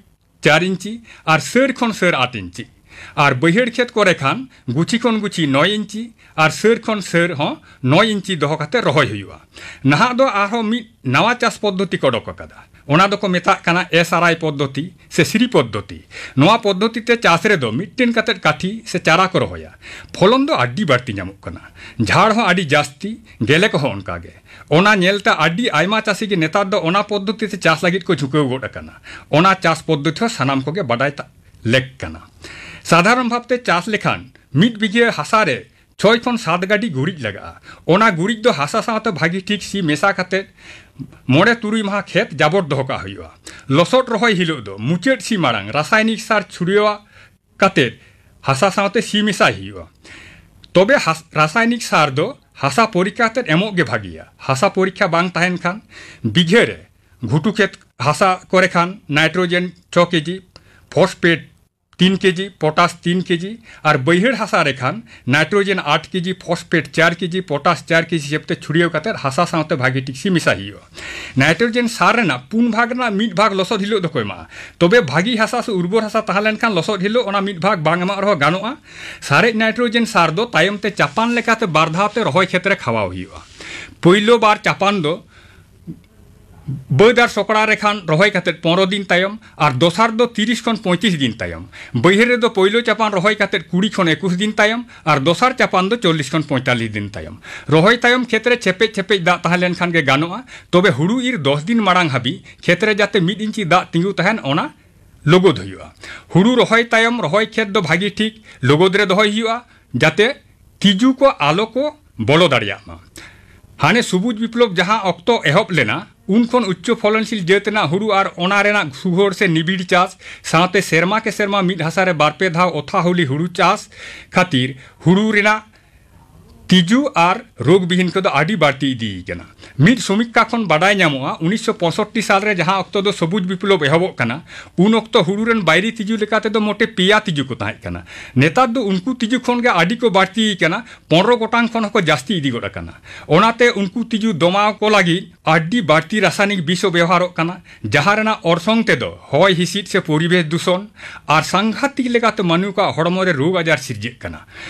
ᱪᱟᱨ ᱤᱧᱪᱤ ᱟᱨ ᱥᱟᱹᱨ ᱠᱷᱚᱱ ᱥᱟᱹᱨ ᱟᱴ ᱤᱧᱪᱤ, ᱟᱨ ᱵᱟᱹᱭᱦᱟᱹᱲ ᱠᱷᱮᱛ ᱠᱚᱨᱮ ᱠᱷᱟᱱ ᱜᱩᱪᱷᱤ ᱠᱷᱚᱱ ᱜᱩᱪᱷᱤ ᱱᱚᱭ ᱤᱧᱪᱤ ᱟᱨ ᱥᱟᱹᱨ ᱠᱷᱚᱱ ᱥᱟᱹᱨ ᱦᱚᱸ ᱱᱚᱭ ᱤᱧᱪᱤ ᱫᱚᱦᱚ ᱠᱟᱛᱮ ᱨᱚᱦᱚᱭ ᱦᱩᱭᱩᱜᱼᱟ᱾ ᱱᱟᱦᱟᱜ ᱫᱚ ᱟᱨᱦᱚᱸ ᱢᱤᱫ ᱱᱟᱣᱟ ᱪᱟᱥ ᱯᱚᱫᱽᱫᱷᱚᱛᱤ ᱠᱚ ᱚᱰᱚᱠ ᱟᱠᱟᱫᱟ᱾ ᱚᱱᱟ ᱫᱚᱠᱚ ᱢᱮᱛᱟᱜ ᱠᱟᱱᱟ ᱮᱥ ᱟᱨ ᱟᱭ ᱯᱚᱫᱽᱫᱷᱚᱛᱤ ᱥᱮ ᱥᱨᱤ ᱯᱚᱫᱽᱫᱷᱚᱛᱤ᱾ ᱱᱚᱣᱟ ᱯᱚᱫᱽᱫᱷᱚᱛᱤ ᱛᱮ ᱪᱟᱥ ᱨᱮᱫᱚ ᱢᱤᱫᱴᱮᱱ ᱠᱟᱛᱮᱫ ᱠᱟᱹᱴᱷᱤ ᱥᱮ ᱪᱟᱨᱟ ᱠᱚ ᱨᱚᱦᱚᱭᱟ᱾ ᱯᱷᱚᱞᱚᱱ ᱫᱚ ᱟᱹᱰᱤ ᱵᱟᱹᱲᱛᱤ ᱧᱟᱢᱚᱜ ᱠᱟᱱᱟ, ᱡᱷᱟᱲ ᱦᱚᱸ ᱟᱹᱰᱤ ᱡᱟᱹᱥᱛᱤ, ᱜᱮᱞᱮ ᱠᱚᱦᱚᱸ ᱚᱱᱠᱟ ᱜᱮ᱾ ᱚᱱᱟ ᱧᱮᱞᱛᱮ ᱟᱹᱰᱤ ᱟᱭᱢᱟ ᱪᱟᱹᱥᱤ ᱜᱮ ᱱᱮᱛᱟᱨ ᱫᱚ ᱚᱱᱟ ᱯᱚᱫᱽᱫᱷᱚᱛᱤ ᱛᱮ ᱪᱟᱥ ᱞᱟᱹᱜᱤᱫ ᱠᱚ ᱡᱷᱩᱸᱠᱟᱹᱣ ᱜᱚᱫ ᱟᱠᱟᱱᱟ᱾ ᱚᱱᱟ ᱪᱟᱥ ᱯᱚᱫᱽᱫᱷᱚᱛᱤ ᱦᱚᱸ ᱥᱟᱱᱟᱢ ᱠᱚᱜᱮ ᱵᱟᱰᱟᱭ ᱛᱟ-, ᱞᱮᱠ ᱠᱟᱱᱟ᱾ ᱥᱟᱫᱷᱟᱨᱚᱱ ᱵᱷᱟᱵᱛᱮ ᱪᱟᱥ ᱞᱮᱠᱷᱟᱱ ᱢᱤᱫ ᱵᱤᱜᱷᱟᱹ ᱦᱟᱥᱟ ᱨᱮ ᱪᱷᱚᱭ ᱠᱷᱚᱱ ᱥᱟᱛ ᱜᱟᱹᱰᱤ ᱜᱩᱨᱤᱡ ᱞᱟᱜᱟᱜᱼᱟ᱾ ᱚᱱᱟ ᱜᱩᱨᱤᱡ ᱫᱚ ᱦᱟᱥᱟ ᱥᱟᱶᱛᱮ ᱵᱷᱟᱹᱜᱤ ᱴᱷᱤᱠ ᱥᱤ ᱢᱮᱥᱟ ᱠᱟᱛᱮ ᱢᱚᱬᱮ ᱛᱩᱨᱩᱭ ᱢᱟᱦᱟ ᱠᱷᱮᱛ ᱡᱟᱵᱚᱴ ᱫᱚᱦᱚ ᱠᱟᱜ ᱦᱩᱭᱩᱜᱼᱟ᱾ ᱞᱚᱥᱚᱫ ᱨᱚᱦᱚᱭ ᱦᱤᱞᱳᱜ ᱫᱚ ᱢᱩᱪᱟᱹᱫ ᱥᱤ ᱢᱟᱲᱟᱝ ᱨᱟᱥᱟᱭᱱᱤᱠ ᱥᱟᱨ ᱪᱷᱩᱲᱭᱟᱹᱣ ᱠᱟᱛᱮ ᱦᱟᱥᱟ ᱥᱟᱶᱛᱮ ᱥᱤ ᱢᱮᱥᱟᱭ ᱦᱩᱭᱩᱜᱼᱟ᱾ ᱛᱚᱵᱮ ᱦᱟᱥ-, ᱨᱟᱥᱟᱭᱱᱤᱠ ᱥᱟᱨ ᱫᱚ ᱦᱟᱥᱟ ᱯᱚᱨᱤᱠᱠᱷᱟ ᱠᱟᱛᱮ ᱮᱢᱚᱜ ᱜᱮ ᱵᱷᱟᱹᱜᱤᱭᱟ᱾ ᱦᱟᱥᱟ ᱯᱚᱨᱤᱠᱠᱷᱟ ᱵᱟᱝ ᱛᱟᱦᱮᱱ ᱠᱷᱟᱱ ᱵᱤᱜᱷᱟᱹ ᱨᱮ ᱜᱷᱩᱴᱩ ᱠᱷᱮᱛ ᱦᱟᱥᱟ ᱠᱚᱨᱮ ᱠᱷᱟᱱ ᱱᱟᱭᱴᱨᱳᱡᱮᱱ ᱪᱷᱚ ᱠᱮᱡᱤ, ᱯᱷᱚᱥᱯᱷᱮᱴ ᱛᱤᱱ ᱠᱮᱡᱤ, ᱯᱚᱴᱟᱥ ᱛᱤᱱ ᱠᱮᱡᱤ ᱟᱨ ᱵᱟᱹᱭᱦᱟᱹᱲ ᱦᱟᱥᱟ ᱨᱮ ᱠᱷᱟᱱ ᱱᱟᱭᱴᱨᱳᱡᱮᱱ ᱟᱴ ᱠᱮᱡᱤ, ᱯᱷᱚᱥᱯᱷᱮᱴ ᱪᱟᱨ ᱠᱮᱡᱤ, ᱯᱚᱴᱟᱥ ᱪᱟᱨ ᱠᱮᱡᱤ ᱦᱤᱥᱟᱹᱵ ᱛᱮ ᱪᱷᱩᱲᱭᱟᱹᱣ ᱠᱟᱛᱮ ᱦᱟᱥᱟ ᱥᱟᱶᱛᱮ ᱵᱷᱟᱹᱜᱤ ᱴᱷᱤᱠ ᱥᱤ ᱢᱮᱥᱟ ᱦᱩᱭᱩᱜᱼᱟ᱾ ᱱᱟᱭᱴᱨᱳᱡᱮᱱ ᱥᱟᱨ ᱨᱮᱱᱟᱜ ᱯᱩᱱ ᱵᱷᱟᱜᱽ ᱨᱮᱱᱟᱜ ᱢᱤᱫ ᱵᱷᱟᱜᱽ ᱞᱚᱥᱚᱫ ᱦᱤᱞᱳᱜ ᱫᱚᱠᱚ ᱮᱢᱟᱜᱼᱟ᱾ ᱛᱚᱵᱮ ᱵᱷᱟᱹᱜᱤ ᱦᱟᱥᱟ ᱥᱮ ᱩᱨᱵᱚᱨ ᱦᱟᱥᱟ ᱛᱟᱦᱮᱸ ᱞᱮᱱᱠᱷᱟᱱ ᱞᱚᱥᱚᱫ ᱦᱤᱞᱳᱜ ᱚᱱᱟ ᱢᱤᱫ ᱵᱷᱟᱜᱽ ᱵᱟᱝ ᱮᱢᱟᱜ ᱨᱮᱦᱚᱸ ᱜᱟᱱᱚᱜᱼᱟ᱾ ᱥᱟᱨᱮᱡ ᱱᱟᱭᱴᱨᱳᱡᱮᱱ ᱥᱟᱨ ᱫᱚ ᱛᱟᱭᱚᱢ ᱛᱮ ᱪᱟᱯᱟᱱ ᱞᱮᱠᱟᱛᱮ ᱵᱟᱨ ᱫᱷᱟᱣ ᱛᱮ ᱨᱚᱦᱚᱭ ᱠᱷᱮᱛ ᱨᱮ ᱠᱷᱟᱣᱟᱣ ᱦᱩᱭᱩᱜᱼᱟ᱾ ᱯᱳᱭᱞᱳ ᱵᱟᱨ ᱪᱟᱯᱟᱱ ᱫᱚ ᱵᱟᱹᱫᱽ ᱟᱨ ᱥᱚᱠᱲᱟ ᱨᱮ ᱠᱷᱟᱱ ᱨᱚᱦᱚᱭ ᱠᱟᱛᱮ ᱯᱚᱱᱨᱚ ᱫᱤᱱ ᱛᱟᱭᱚᱢ ᱟᱨ ᱫᱚᱥᱟᱨ ᱫᱚ ᱛᱤᱨᱤᱥ ᱠᱷᱚᱱ ᱯᱚᱸᱭᱛᱨᱤᱥ ᱫᱤᱱ ᱛᱟᱭᱚᱢ᱾ ᱵᱟᱹᱭᱦᱟᱹᱲ ᱨᱮᱫᱚ ᱯᱳᱭᱞᱳ ᱪᱟᱯᱟᱱ ᱨᱚᱦᱚᱭ ᱠᱟᱛᱮ ᱠᱩᱲᱤ ᱠᱷᱚᱱ ᱮᱠᱩᱥ ᱫᱤᱱ ᱛᱟᱭᱚᱢ ᱟᱨ ᱫᱚᱥᱟᱨ ᱪᱟᱯᱟᱱ ᱫᱚ ᱪᱚᱞᱞᱤᱥ ᱠᱷᱚᱱ ᱯᱚᱸᱭᱛᱟᱞᱞᱤᱥ ᱫᱤᱱ ᱛᱟᱭᱚᱢ᱾ ᱨᱚᱦᱚᱭ ᱛᱟᱭᱚᱢ ᱠᱷᱮᱛ ᱨᱮ ᱪᱷᱮᱯᱮᱡ ᱪᱷᱮᱯᱮᱡ ᱫᱟᱜ ᱛᱟᱦᱮᱸ ᱞᱮᱱᱠᱷᱟᱱ ᱜᱮ ᱜᱟᱱᱚᱜᱼᱟ᱾ ᱛᱚᱵᱮ ᱦᱩᱲᱩ ᱤᱨ ᱫᱚᱥ ᱫᱤᱱ ᱢᱟᱲᱟᱝ ᱦᱟᱹᱵᱤᱡ ᱠᱷᱮᱛ ᱨᱮ ᱡᱟᱛᱮ ᱢᱤᱫ ᱤᱧᱪᱤ ᱫᱟᱜ ᱛᱤᱸᱜᱩ ᱛᱟᱦᱮᱱ, ᱚᱱᱟ ᱞᱚᱜᱚᱫ ᱦᱩᱭᱩᱜᱼᱟ᱾ ᱦᱩᱲᱩ ᱨᱚᱦᱚᱭ ᱛᱟᱭᱚᱢ ᱨᱚᱦᱚᱭ ᱠᱷᱮᱛ ᱫᱚ ᱵᱷᱟᱹᱜᱤ ᱴᱷᱤᱠ ᱞᱚᱜᱚᱫ ᱨᱮ ᱫᱚᱦᱚᱭ ᱦᱩᱭᱩᱜᱼᱟ, ᱡᱟᱛᱮ ᱛᱤᱡᱩ ᱠᱚ ᱟᱞᱚ ᱠᱚ ᱵᱚᱞᱚ ᱫᱟᱲᱮᱭᱟᱜ ᱢᱟ᱾ ᱦᱟᱱᱮ ᱥᱚᱵᱩᱡ ᱵᱤᱯᱞᱚᱵ ᱡᱟᱦᱟᱸ ᱚᱠᱛᱚ ᱮᱦᱚᱵ ᱞᱮᱱᱟ, ᱩᱱ ᱠᱷᱚᱱ ᱩᱪᱪᱚ ᱯᱷᱚᱞᱚᱱᱥᱤᱞ ᱡᱟᱹᱛ ᱨᱮᱱᱟᱜ ᱦᱩᱲᱩ ᱟᱨ ᱚᱱᱟ ᱨᱮᱱᱟᱜ ᱥᱩᱜᱷᱚᱲ ᱥᱮ ᱱᱤᱵᱤᱲ ᱪᱟᱥ ᱥᱟᱶᱛᱮ ᱥᱮᱨᱢᱟ ᱠᱮ ᱥᱮᱨᱢᱟ ᱢᱤᱫ ᱦᱟᱥᱟ ᱨᱮ ᱵᱟᱨ ᱯᱮ ᱫᱷᱟᱣ ᱚᱛᱷᱟ ᱦᱩᱞᱤ ᱦᱩᱲᱩ ᱪᱟᱥ ᱠᱷᱟᱹᱛᱤᱨ ᱦᱩᱲᱩ ᱨᱮᱱᱟᱜ ᱛᱤᱡᱩ ᱟᱨ ᱨᱳᱜᱽ ᱵᱤᱦᱤᱱ ᱠᱚᱫᱚ ᱟᱹᱰᱤ ᱵᱟᱹᱲᱛᱤ ᱤᱫᱤᱭ ᱠᱟᱱᱟ᱾ ᱢᱤᱫ ᱥᱚᱢᱤᱠᱠᱷᱟ ᱠᱷᱚᱱ ᱵᱟᱰᱟᱭ ᱧᱟᱢᱚᱜᱼᱟ, ᱩᱱᱤᱥᱥᱚ ᱯᱚᱸᱭᱥᱚᱴᱴᱤ ᱥᱟᱞ ᱨᱮ ᱡᱟᱦᱟᱸ ᱚᱠᱛᱚ ᱫᱚ ᱥᱚᱵᱩᱡ ᱵᱤᱯᱞᱚᱵ ᱮᱦᱚᱵᱚᱜ ᱠᱟᱱᱟ, ᱩᱱ ᱚᱠᱛᱚ ᱦᱩᱲᱩ ᱨᱮᱱ ᱵᱟᱭᱨᱤ ᱛᱤᱡᱩ ᱞᱮᱠᱟ ᱛᱮᱫᱚ ᱢᱚᱴᱮ ᱯᱮᱭᱟ ᱛᱤᱡᱩ ᱠᱚ ᱛᱟᱦᱮᱸ ᱠᱟᱱᱟ᱾ ᱱᱮᱛᱟᱨ ᱫᱚ ᱩᱱᱠᱩ ᱛᱤᱡᱩ ᱠᱷᱚᱱ ᱜᱮ ᱟᱹᱰᱤ ᱠᱚ ᱵᱟᱹᱲᱛᱤ ᱠᱟᱱᱟ, ᱯᱚᱱᱨᱚ ᱜᱚᱴᱟᱝ ᱠᱷᱚᱱ ᱦᱚᱸᱠᱚ ᱡᱟᱹᱥᱛᱤ ᱤᱫᱤ ᱜᱚᱫ ᱟᱠᱟᱱᱟ᱾ ᱚᱱᱟᱛᱮ ᱩᱱᱠᱩ ᱛᱤᱡᱩ ᱫᱚᱢᱟᱣ ᱠᱚ ᱞᱟᱹᱜᱤᱫ ᱟᱹᱰᱤ ᱵᱟᱹᱲᱛᱤ ᱨᱟᱥᱟᱭᱱᱤᱠ ᱵᱤᱥ ᱦᱚᱸ ᱵᱮᱣᱦᱟᱨᱚᱜ ᱠᱟᱱᱟ, ᱡᱟᱦᱟᱸ ᱨᱮᱱᱟᱜ ᱚᱨᱥᱚᱝ ᱛᱮᱫᱚ ᱦᱚᱭ ᱦᱤᱸᱥᱤᱫ ᱥᱮ ᱯᱚᱨᱤᱵᱮᱥ ᱫᱩᱥᱚᱱ ᱟᱨ ᱥᱟᱝᱜᱷᱟᱛᱤᱠ ᱞᱮᱠᱟᱛᱮ ᱢᱟᱹᱱᱢᱤ ᱠᱚᱣᱟᱜ ᱦᱚᱲᱢᱚ ᱨᱮ ᱨᱳᱜᱽ ᱟᱡᱟᱨ ᱥᱤᱨᱡᱟᱹᱜ ᱠᱟᱱᱟ᱾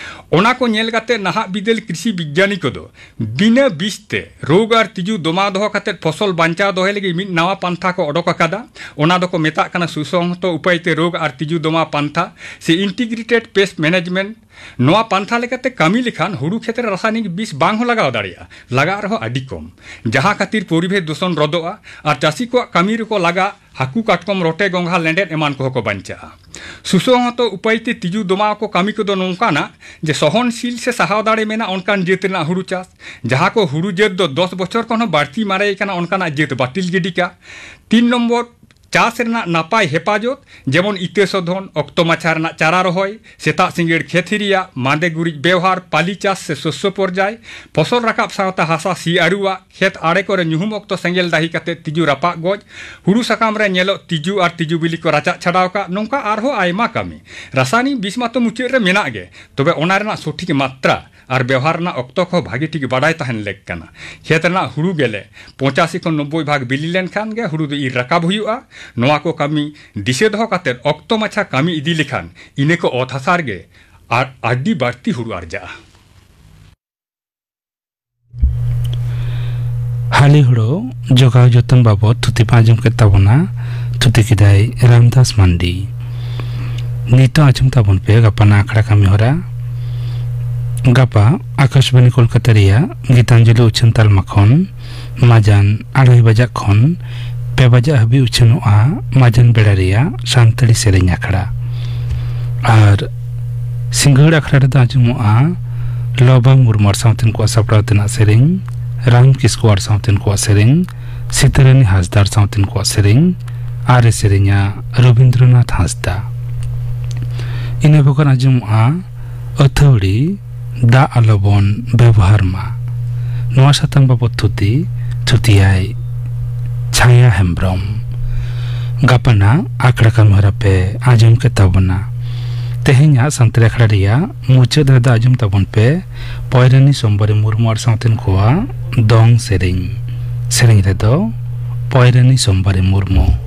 ᱚᱱᱟ ᱠᱚ ᱧᱮᱞ ᱠᱟᱛᱮ ᱱᱟᱦᱟᱜ ᱵᱤᱫᱟᱹᱞ ᱠᱨᱤᱥᱤ ᱵᱤᱜᱽᱭᱟᱱᱤ ᱠᱚᱫᱚ ᱵᱤᱱᱟᱹ ᱵᱤᱥ ᱛᱮ ᱨᱳᱜᱽ ᱟᱨ ᱛᱤᱡᱩ ᱫᱚᱢᱟᱣ ᱫᱚᱦᱚ ᱠᱟᱛᱮ ᱯᱷᱚᱥᱚᱞ ᱵᱟᱧᱪᱟᱣ ᱫᱚᱦᱚᱭ ᱞᱟᱹᱜᱤᱫ ᱢᱤᱫ ᱱᱟᱣᱟ ᱯᱟᱱᱛᱷᱟ ᱠᱚ ᱚᱰᱚᱠ ᱟᱠᱟᱫᱟ᱾ ᱚᱱᱟ ᱫᱚᱠᱚ ᱢᱮᱛᱟᱜ ᱠᱟᱱᱟ ᱥᱩᱥᱚᱝᱦᱚᱛᱚ ᱩᱯᱟᱹᱭ ᱛᱮ ᱨᱳᱜᱽ ᱟᱨ ᱛᱤᱡᱩ ᱫᱚᱢᱟᱣ ᱯᱟᱱᱛᱷᱟ ᱥᱮ Integrated Pest Management᱾ ᱱᱚᱣᱟ ᱯᱟᱱᱛᱷᱟ ᱞᱮᱠᱟᱛᱮ ᱠᱟᱹᱢᱤ ᱞᱮᱠᱷᱟᱱ ᱦᱩᱲᱩ ᱠᱷᱮᱛ ᱨᱮ ᱨᱟᱥᱟᱭᱱᱤᱠ ᱵᱤᱥ ᱵᱟᱝ ᱦᱚᱸ ᱞᱟᱜᱟᱣ ᱫᱟᱲᱮᱭᱟᱜᱼᱟ, ᱞᱟᱜᱟᱜ ᱨᱮᱦᱚᱸ ᱟᱹᱰᱤ ᱠᱚᱢ, ᱡᱟᱦᱟᱸ ᱠᱷᱟᱹᱛᱤᱨ ᱯᱚᱨᱤᱵᱮᱥ ᱫᱩᱥᱚᱱ ᱨᱚᱫᱚᱜᱼᱟ ᱟᱨ ᱪᱟᱹᱥᱤ ᱠᱚᱣᱟᱜ ᱠᱟᱹᱢᱤ ᱨᱮᱠᱚ ᱞᱟᱜᱟᱜ ᱦᱟᱹᱠᱩ, ᱠᱟᱴᱠᱚᱢ, ᱨᱚᱴᱮ, ᱜᱚᱸᱜᱷᱟ, ᱞᱮᱸᱰᱮᱫ ᱮᱢᱟᱱ ᱠᱚᱦᱚᱸ ᱠᱚ ᱵᱟᱧᱪᱟᱜᱼᱟ᱾ ᱥᱩᱥᱚᱝᱦᱚᱛᱚ ᱩᱯᱟᱹᱭ ᱛᱮ ᱛᱤᱡᱩ ᱫᱚᱢᱟᱣ ᱠᱚ ᱠᱟᱹᱢᱤ ᱠᱚᱫᱚ ᱱᱚᱝᱠᱟᱱᱟ ᱡᱮ ᱥᱚᱦᱚᱱᱥᱤᱞ ᱥᱮ ᱥᱟᱦᱟᱣ ᱫᱟᱲᱮ ᱢᱮᱱᱟᱜ ᱚᱱᱠᱟᱱ ᱡᱟᱹᱛ ᱨᱮᱱᱟᱜ ᱦᱩᱲᱩ ᱪᱟᱥ, ᱡᱟᱦᱟᱸ ᱠᱚ ᱦᱩᱲᱩ ᱡᱟᱹᱛ ᱫᱚ ᱫᱚᱥ ᱵᱚᱪᱷᱚᱨ ᱠᱷᱚᱱ ᱦᱚᱸ ᱵᱟᱹᱲᱛᱤ ᱢᱟᱨᱮ ᱟᱠᱟᱱᱟ ᱚᱱᱠᱟᱱᱟᱜ ᱡᱟᱹᱛ ᱵᱟᱹᱛᱤᱞ ᱜᱤᱰᱤ ᱠᱟᱜ᱾ ᱛᱤᱱ ᱱᱚᱢᱵᱚᱨ, ᱪᱟᱥ ᱨᱮᱱᱟᱜ ᱱᱟᱯᱟᱭ ᱦᱮᱯᱟᱡᱚᱛ, ᱡᱮᱢᱚᱱ ᱤᱛᱟᱹ ᱥᱳᱫᱷᱚᱱ, ᱚᱠᱛᱚ ᱢᱟᱪᱷᱟ ᱨᱮᱱᱟᱜ ᱪᱟᱨᱟ ᱨᱚᱦᱚᱭ, ᱥᱮᱛᱟᱜ ᱥᱤᱸᱜᱟᱹᱲ ᱠᱷᱮᱛ ᱦᱤᱨᱤᱭᱟᱜ, ᱢᱟᱸᱫᱮ ᱜᱩᱨᱤᱡ ᱵᱮᱣᱦᱟᱨ, ᱯᱟᱞᱤ ᱪᱟᱥ ᱥᱮ ᱥᱚᱥᱭᱚ ᱯᱚᱨᱡᱟᱭ, ᱯᱷᱚᱥᱚᱞ ᱨᱟᱠᱟᱵ ᱥᱟᱶᱛᱟ ᱦᱟᱥᱟ ᱥᱤ ᱟᱹᱨᱩᱣᱟᱜ, ᱠᱷᱮᱛ ᱟᱲᱮ ᱠᱚᱨᱮ ᱧᱩᱦᱩᱢ ᱚᱠᱛᱚ ᱥᱮᱸᱜᱮᱞ ᱫᱟᱹᱦᱤ ᱠᱟᱛᱮ ᱛᱤᱡᱩ ᱨᱟᱯᱟᱜ ᱜᱚᱡ, ᱦᱩᱲᱩ ᱥᱟᱠᱟᱢ ᱨᱮ ᱧᱮᱞᱚᱜ ᱛᱤᱡᱩ ᱟᱨ ᱛᱤᱡᱩ ᱵᱤᱞᱤ ᱠᱚ ᱨᱟᱪᱟᱜ ᱪᱷᱟᱰᱟᱣ ᱠᱟᱜ, ᱱᱚᱝᱠᱟ ᱟᱨᱦᱚᱸ ᱟᱭᱢᱟ ᱠᱟᱹᱢᱤ᱾ ᱨᱟᱥᱟᱭᱱᱤᱠ ᱵᱤᱥ ᱢᱟᱛᱚ ᱢᱩᱪᱟᱹᱫ ᱨᱮ ᱢᱮᱱᱟᱜ ᱜᱮ, ᱛᱚᱵᱮ ᱚᱱᱟ ᱨᱮᱱᱟᱜ ᱥᱚᱴᱷᱤᱠ ᱢᱟᱛᱨᱟ ᱟᱨ ᱵᱮᱣᱦᱟᱨ ᱨᱮᱱᱟᱜ ᱚᱠᱛᱚ ᱠᱚᱦᱚᱸ ᱵᱷᱟᱜᱮ ᱴᱷᱤᱠ ᱵᱟᱰᱟᱭ ᱛᱟᱦᱮᱱ ᱞᱮᱠ ᱠᱟᱱᱟ᱾ ᱠᱷᱮᱛ ᱨᱮᱱᱟᱜ ᱦᱩᱲᱩ ᱜᱮᱞᱮ ᱯᱚᱸᱪᱟᱥᱤ ᱠᱷᱚᱱ ᱱᱚᱵᱵᱳᱭ ᱵᱷᱟᱜᱽ ᱵᱤᱞᱤ ᱞᱮᱱᱠᱷᱟᱱ ᱜᱮ ᱦᱩᱲᱩ ᱫᱚ ᱤᱨ ᱨᱟᱠᱟᱵ ᱦᱩᱭᱩᱜᱼᱟ᱾ ᱱᱚᱣᱟ ᱠᱚ ᱠᱟᱹᱢᱤ ᱫᱤᱥᱟᱹ ᱫᱚᱦᱚ ᱠᱟᱛᱮ ᱚᱠᱛᱚ ᱢᱟᱪᱷᱟ ᱠᱟᱹᱢᱤ ᱤᱫᱤ ᱞᱮᱠᱷᱟᱱ ᱤᱱᱟᱹ ᱠᱚ ᱚᱛ ᱦᱟᱥᱟ ᱨᱮᱜᱮ ᱟᱨ ᱟᱹᱰᱤ ᱵᱟᱹᱲᱛᱤ ᱦᱩᱲᱩ ᱟᱨᱡᱟᱜᱼᱟ᱾ ᱦᱟᱹᱞᱤ ᱦᱩᱲᱩ ᱡᱚᱜᱟᱣ ᱡᱚᱛᱚᱱ ᱵᱟᱵᱚᱫ ᱛᱷᱩᱛᱤ ᱯᱮ ᱟᱸᱡᱚᱢ ᱠᱮᱫ ᱛᱟᱵᱚᱱᱟ᱾ ᱛᱷᱩᱛᱤ ᱠᱮᱫᱟᱭ ᱨᱟᱢᱫᱟᱥ ᱢᱟᱱᱰᱤ᱾ ᱱᱤᱛᱚᱜ ᱟᱸᱡᱚᱢ ᱛᱟᱵᱚᱱ ᱯᱮ ᱜᱟᱯᱟᱱᱟᱜ ᱟᱠᱷᱲᱟ ᱠᱟᱹᱢᱤ ᱦᱚᱨᱟ᱾ ᱜᱟᱯᱟ ᱟᱠᱟᱥᱵᱟᱱᱤ ᱠᱳᱞᱠᱟᱛᱟ ᱨᱮᱭᱟᱜ ᱜᱤᱛᱟᱧᱡᱚᱞᱤ ᱩᱪᱷᱟᱹᱱ ᱛᱟᱞᱢᱟ ᱠᱷᱚᱱ ᱢᱟᱡᱟᱱ ᱟᱲᱟᱭ ᱵᱟᱡᱟᱜ ᱠᱷᱚᱱ ᱯᱮ ᱵᱟᱡᱟᱜ ᱦᱟᱹᱵᱤᱡ ᱩᱪᱷᱟᱹᱱᱚᱜᱼᱟ ᱢᱟᱡᱟᱱ ᱵᱮᱲᱟ ᱨᱮᱭᱟᱜ ᱥᱟᱱᱛᱟᱲᱤ ᱥᱮᱨᱮᱧ ᱟᱠᱷᱲᱟ᱾ ᱟᱨ ᱥᱤᱸᱜᱟᱹᱲ ᱟᱠᱷᱲᱟ ᱨᱮᱫᱚ ᱟᱸᱡᱚᱢᱚᱜᱼᱟ ᱞᱚᱵᱟ ᱢᱩᱨᱢᱩ ᱟᱨ ᱥᱟᱶᱛᱮᱱ ᱠᱚᱣᱟᱜ ᱥᱟᱯᱲᱟᱣ ᱛᱮᱱᱟᱜ ᱥᱮᱨᱮᱧ, ᱨᱟᱢ ᱠᱤᱥᱠᱩ ᱟᱨ ᱥᱟᱶᱛᱮᱱ ᱠᱚᱣᱟᱜ ᱥᱮᱨᱮᱧ, ᱥᱤᱛᱟᱹᱨᱟᱹᱱᱤ ᱦᱟᱸᱥᱫᱟ ᱟᱨ ᱥᱟᱶᱛᱮᱱ ᱠᱚᱣᱟᱜ ᱥᱮᱨᱮᱧ, ᱟᱨ ᱮ ᱥᱮᱨᱮᱧᱟ ᱨᱚᱵᱤᱱᱫᱨᱚᱱᱟᱛᱷ ᱦᱟᱸᱥᱫᱟ᱾ ᱤᱱᱟᱹ ᱵᱮᱜᱚᱨ ᱟᱸᱡᱚᱢᱚᱜᱼᱟ ᱟᱹᱛᱷᱟᱹᱣᱲᱤ ᱫᱟᱜ ᱟᱞᱚᱵᱚᱱ ᱵᱮᱵᱚᱦᱟᱨ ᱢᱟ᱾ ᱱᱚᱣᱟ ᱥᱟᱛᱟᱢ ᱵᱟᱵᱚᱫ ᱛᱷᱩᱛᱤ, ᱛᱷᱩᱛᱤᱭᱟᱭ ᱪᱷᱟᱭᱟ ᱦᱮᱢᱵᱽᱨᱚᱢ᱾ ᱜᱟᱯᱟᱱᱟᱜ ᱟᱠᱷᱲᱟ ᱠᱟᱹᱢᱤ ᱦᱚᱨᱟ ᱯᱮ ᱟᱸᱡᱚᱢ ᱠᱮᱫ ᱛᱟᱵᱚᱱᱟ᱾ ᱛᱮᱦᱮᱧᱟᱜ ᱥᱟᱱᱛᱟᱲᱤ ᱟᱠᱷᱲᱟ ᱨᱮᱭᱟᱜ ᱢᱩᱪᱟᱹᱫ ᱨᱮᱫᱚ ᱟᱸᱡᱚᱢ ᱛᱟᱵᱚᱱ ᱯᱮ ᱯᱚᱭᱨᱟᱱᱤ ᱥᱳᱢᱵᱟᱨᱤ ᱢᱩᱨᱢᱩ ᱟᱨ ᱥᱟᱶᱛᱮᱱ ᱠᱚᱣᱟᱜ ᱫᱚᱝ ᱥᱮᱨᱮᱧ᱾ ᱥᱮᱨᱮᱧ ᱨᱮᱫᱚ ᱯᱚᱭᱨᱟᱱᱤ ᱥᱳᱢᱵᱟᱨᱤ ᱢᱩᱨᱢᱩ᱾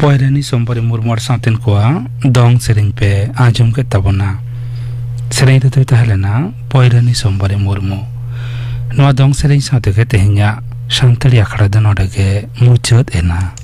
ᱯᱚᱭᱨᱟᱱᱤ ᱥᱚᱢᱵᱟᱨᱤ ᱢᱩᱨᱢᱩ ᱟᱨ ᱥᱟᱶᱛᱮᱱ ᱠᱚᱣᱟᱜ ᱫᱚᱝ ᱥᱮᱨᱮᱧ ᱯᱮ ᱟᱸᱡᱚᱢ ᱠᱮᱫ ᱛᱟᱵᱚᱱᱟ᱾ ᱥᱮᱨᱮᱧ ᱨᱮᱫᱚᱭ ᱛᱟᱦᱮᱸ ᱞᱮᱱᱟ ᱯᱚᱭᱨᱟᱱᱤ ᱥᱚᱢᱵᱟᱨᱤ ᱢᱩᱨᱢᱩ᱾ ᱱᱚᱣᱟ ᱫᱚᱝ ᱥᱮᱨᱮᱧ ᱥᱟᱶ ᱛᱮᱜᱮ ᱛᱮᱦᱮᱧᱟᱜ ᱥᱟᱱᱛᱟᱲᱤ ᱟᱠᱷᱲᱟ ᱫᱚ ᱱᱚᱰᱮ ᱜᱮ ᱢᱩᱪᱟᱹᱫ ᱮᱱᱟ᱾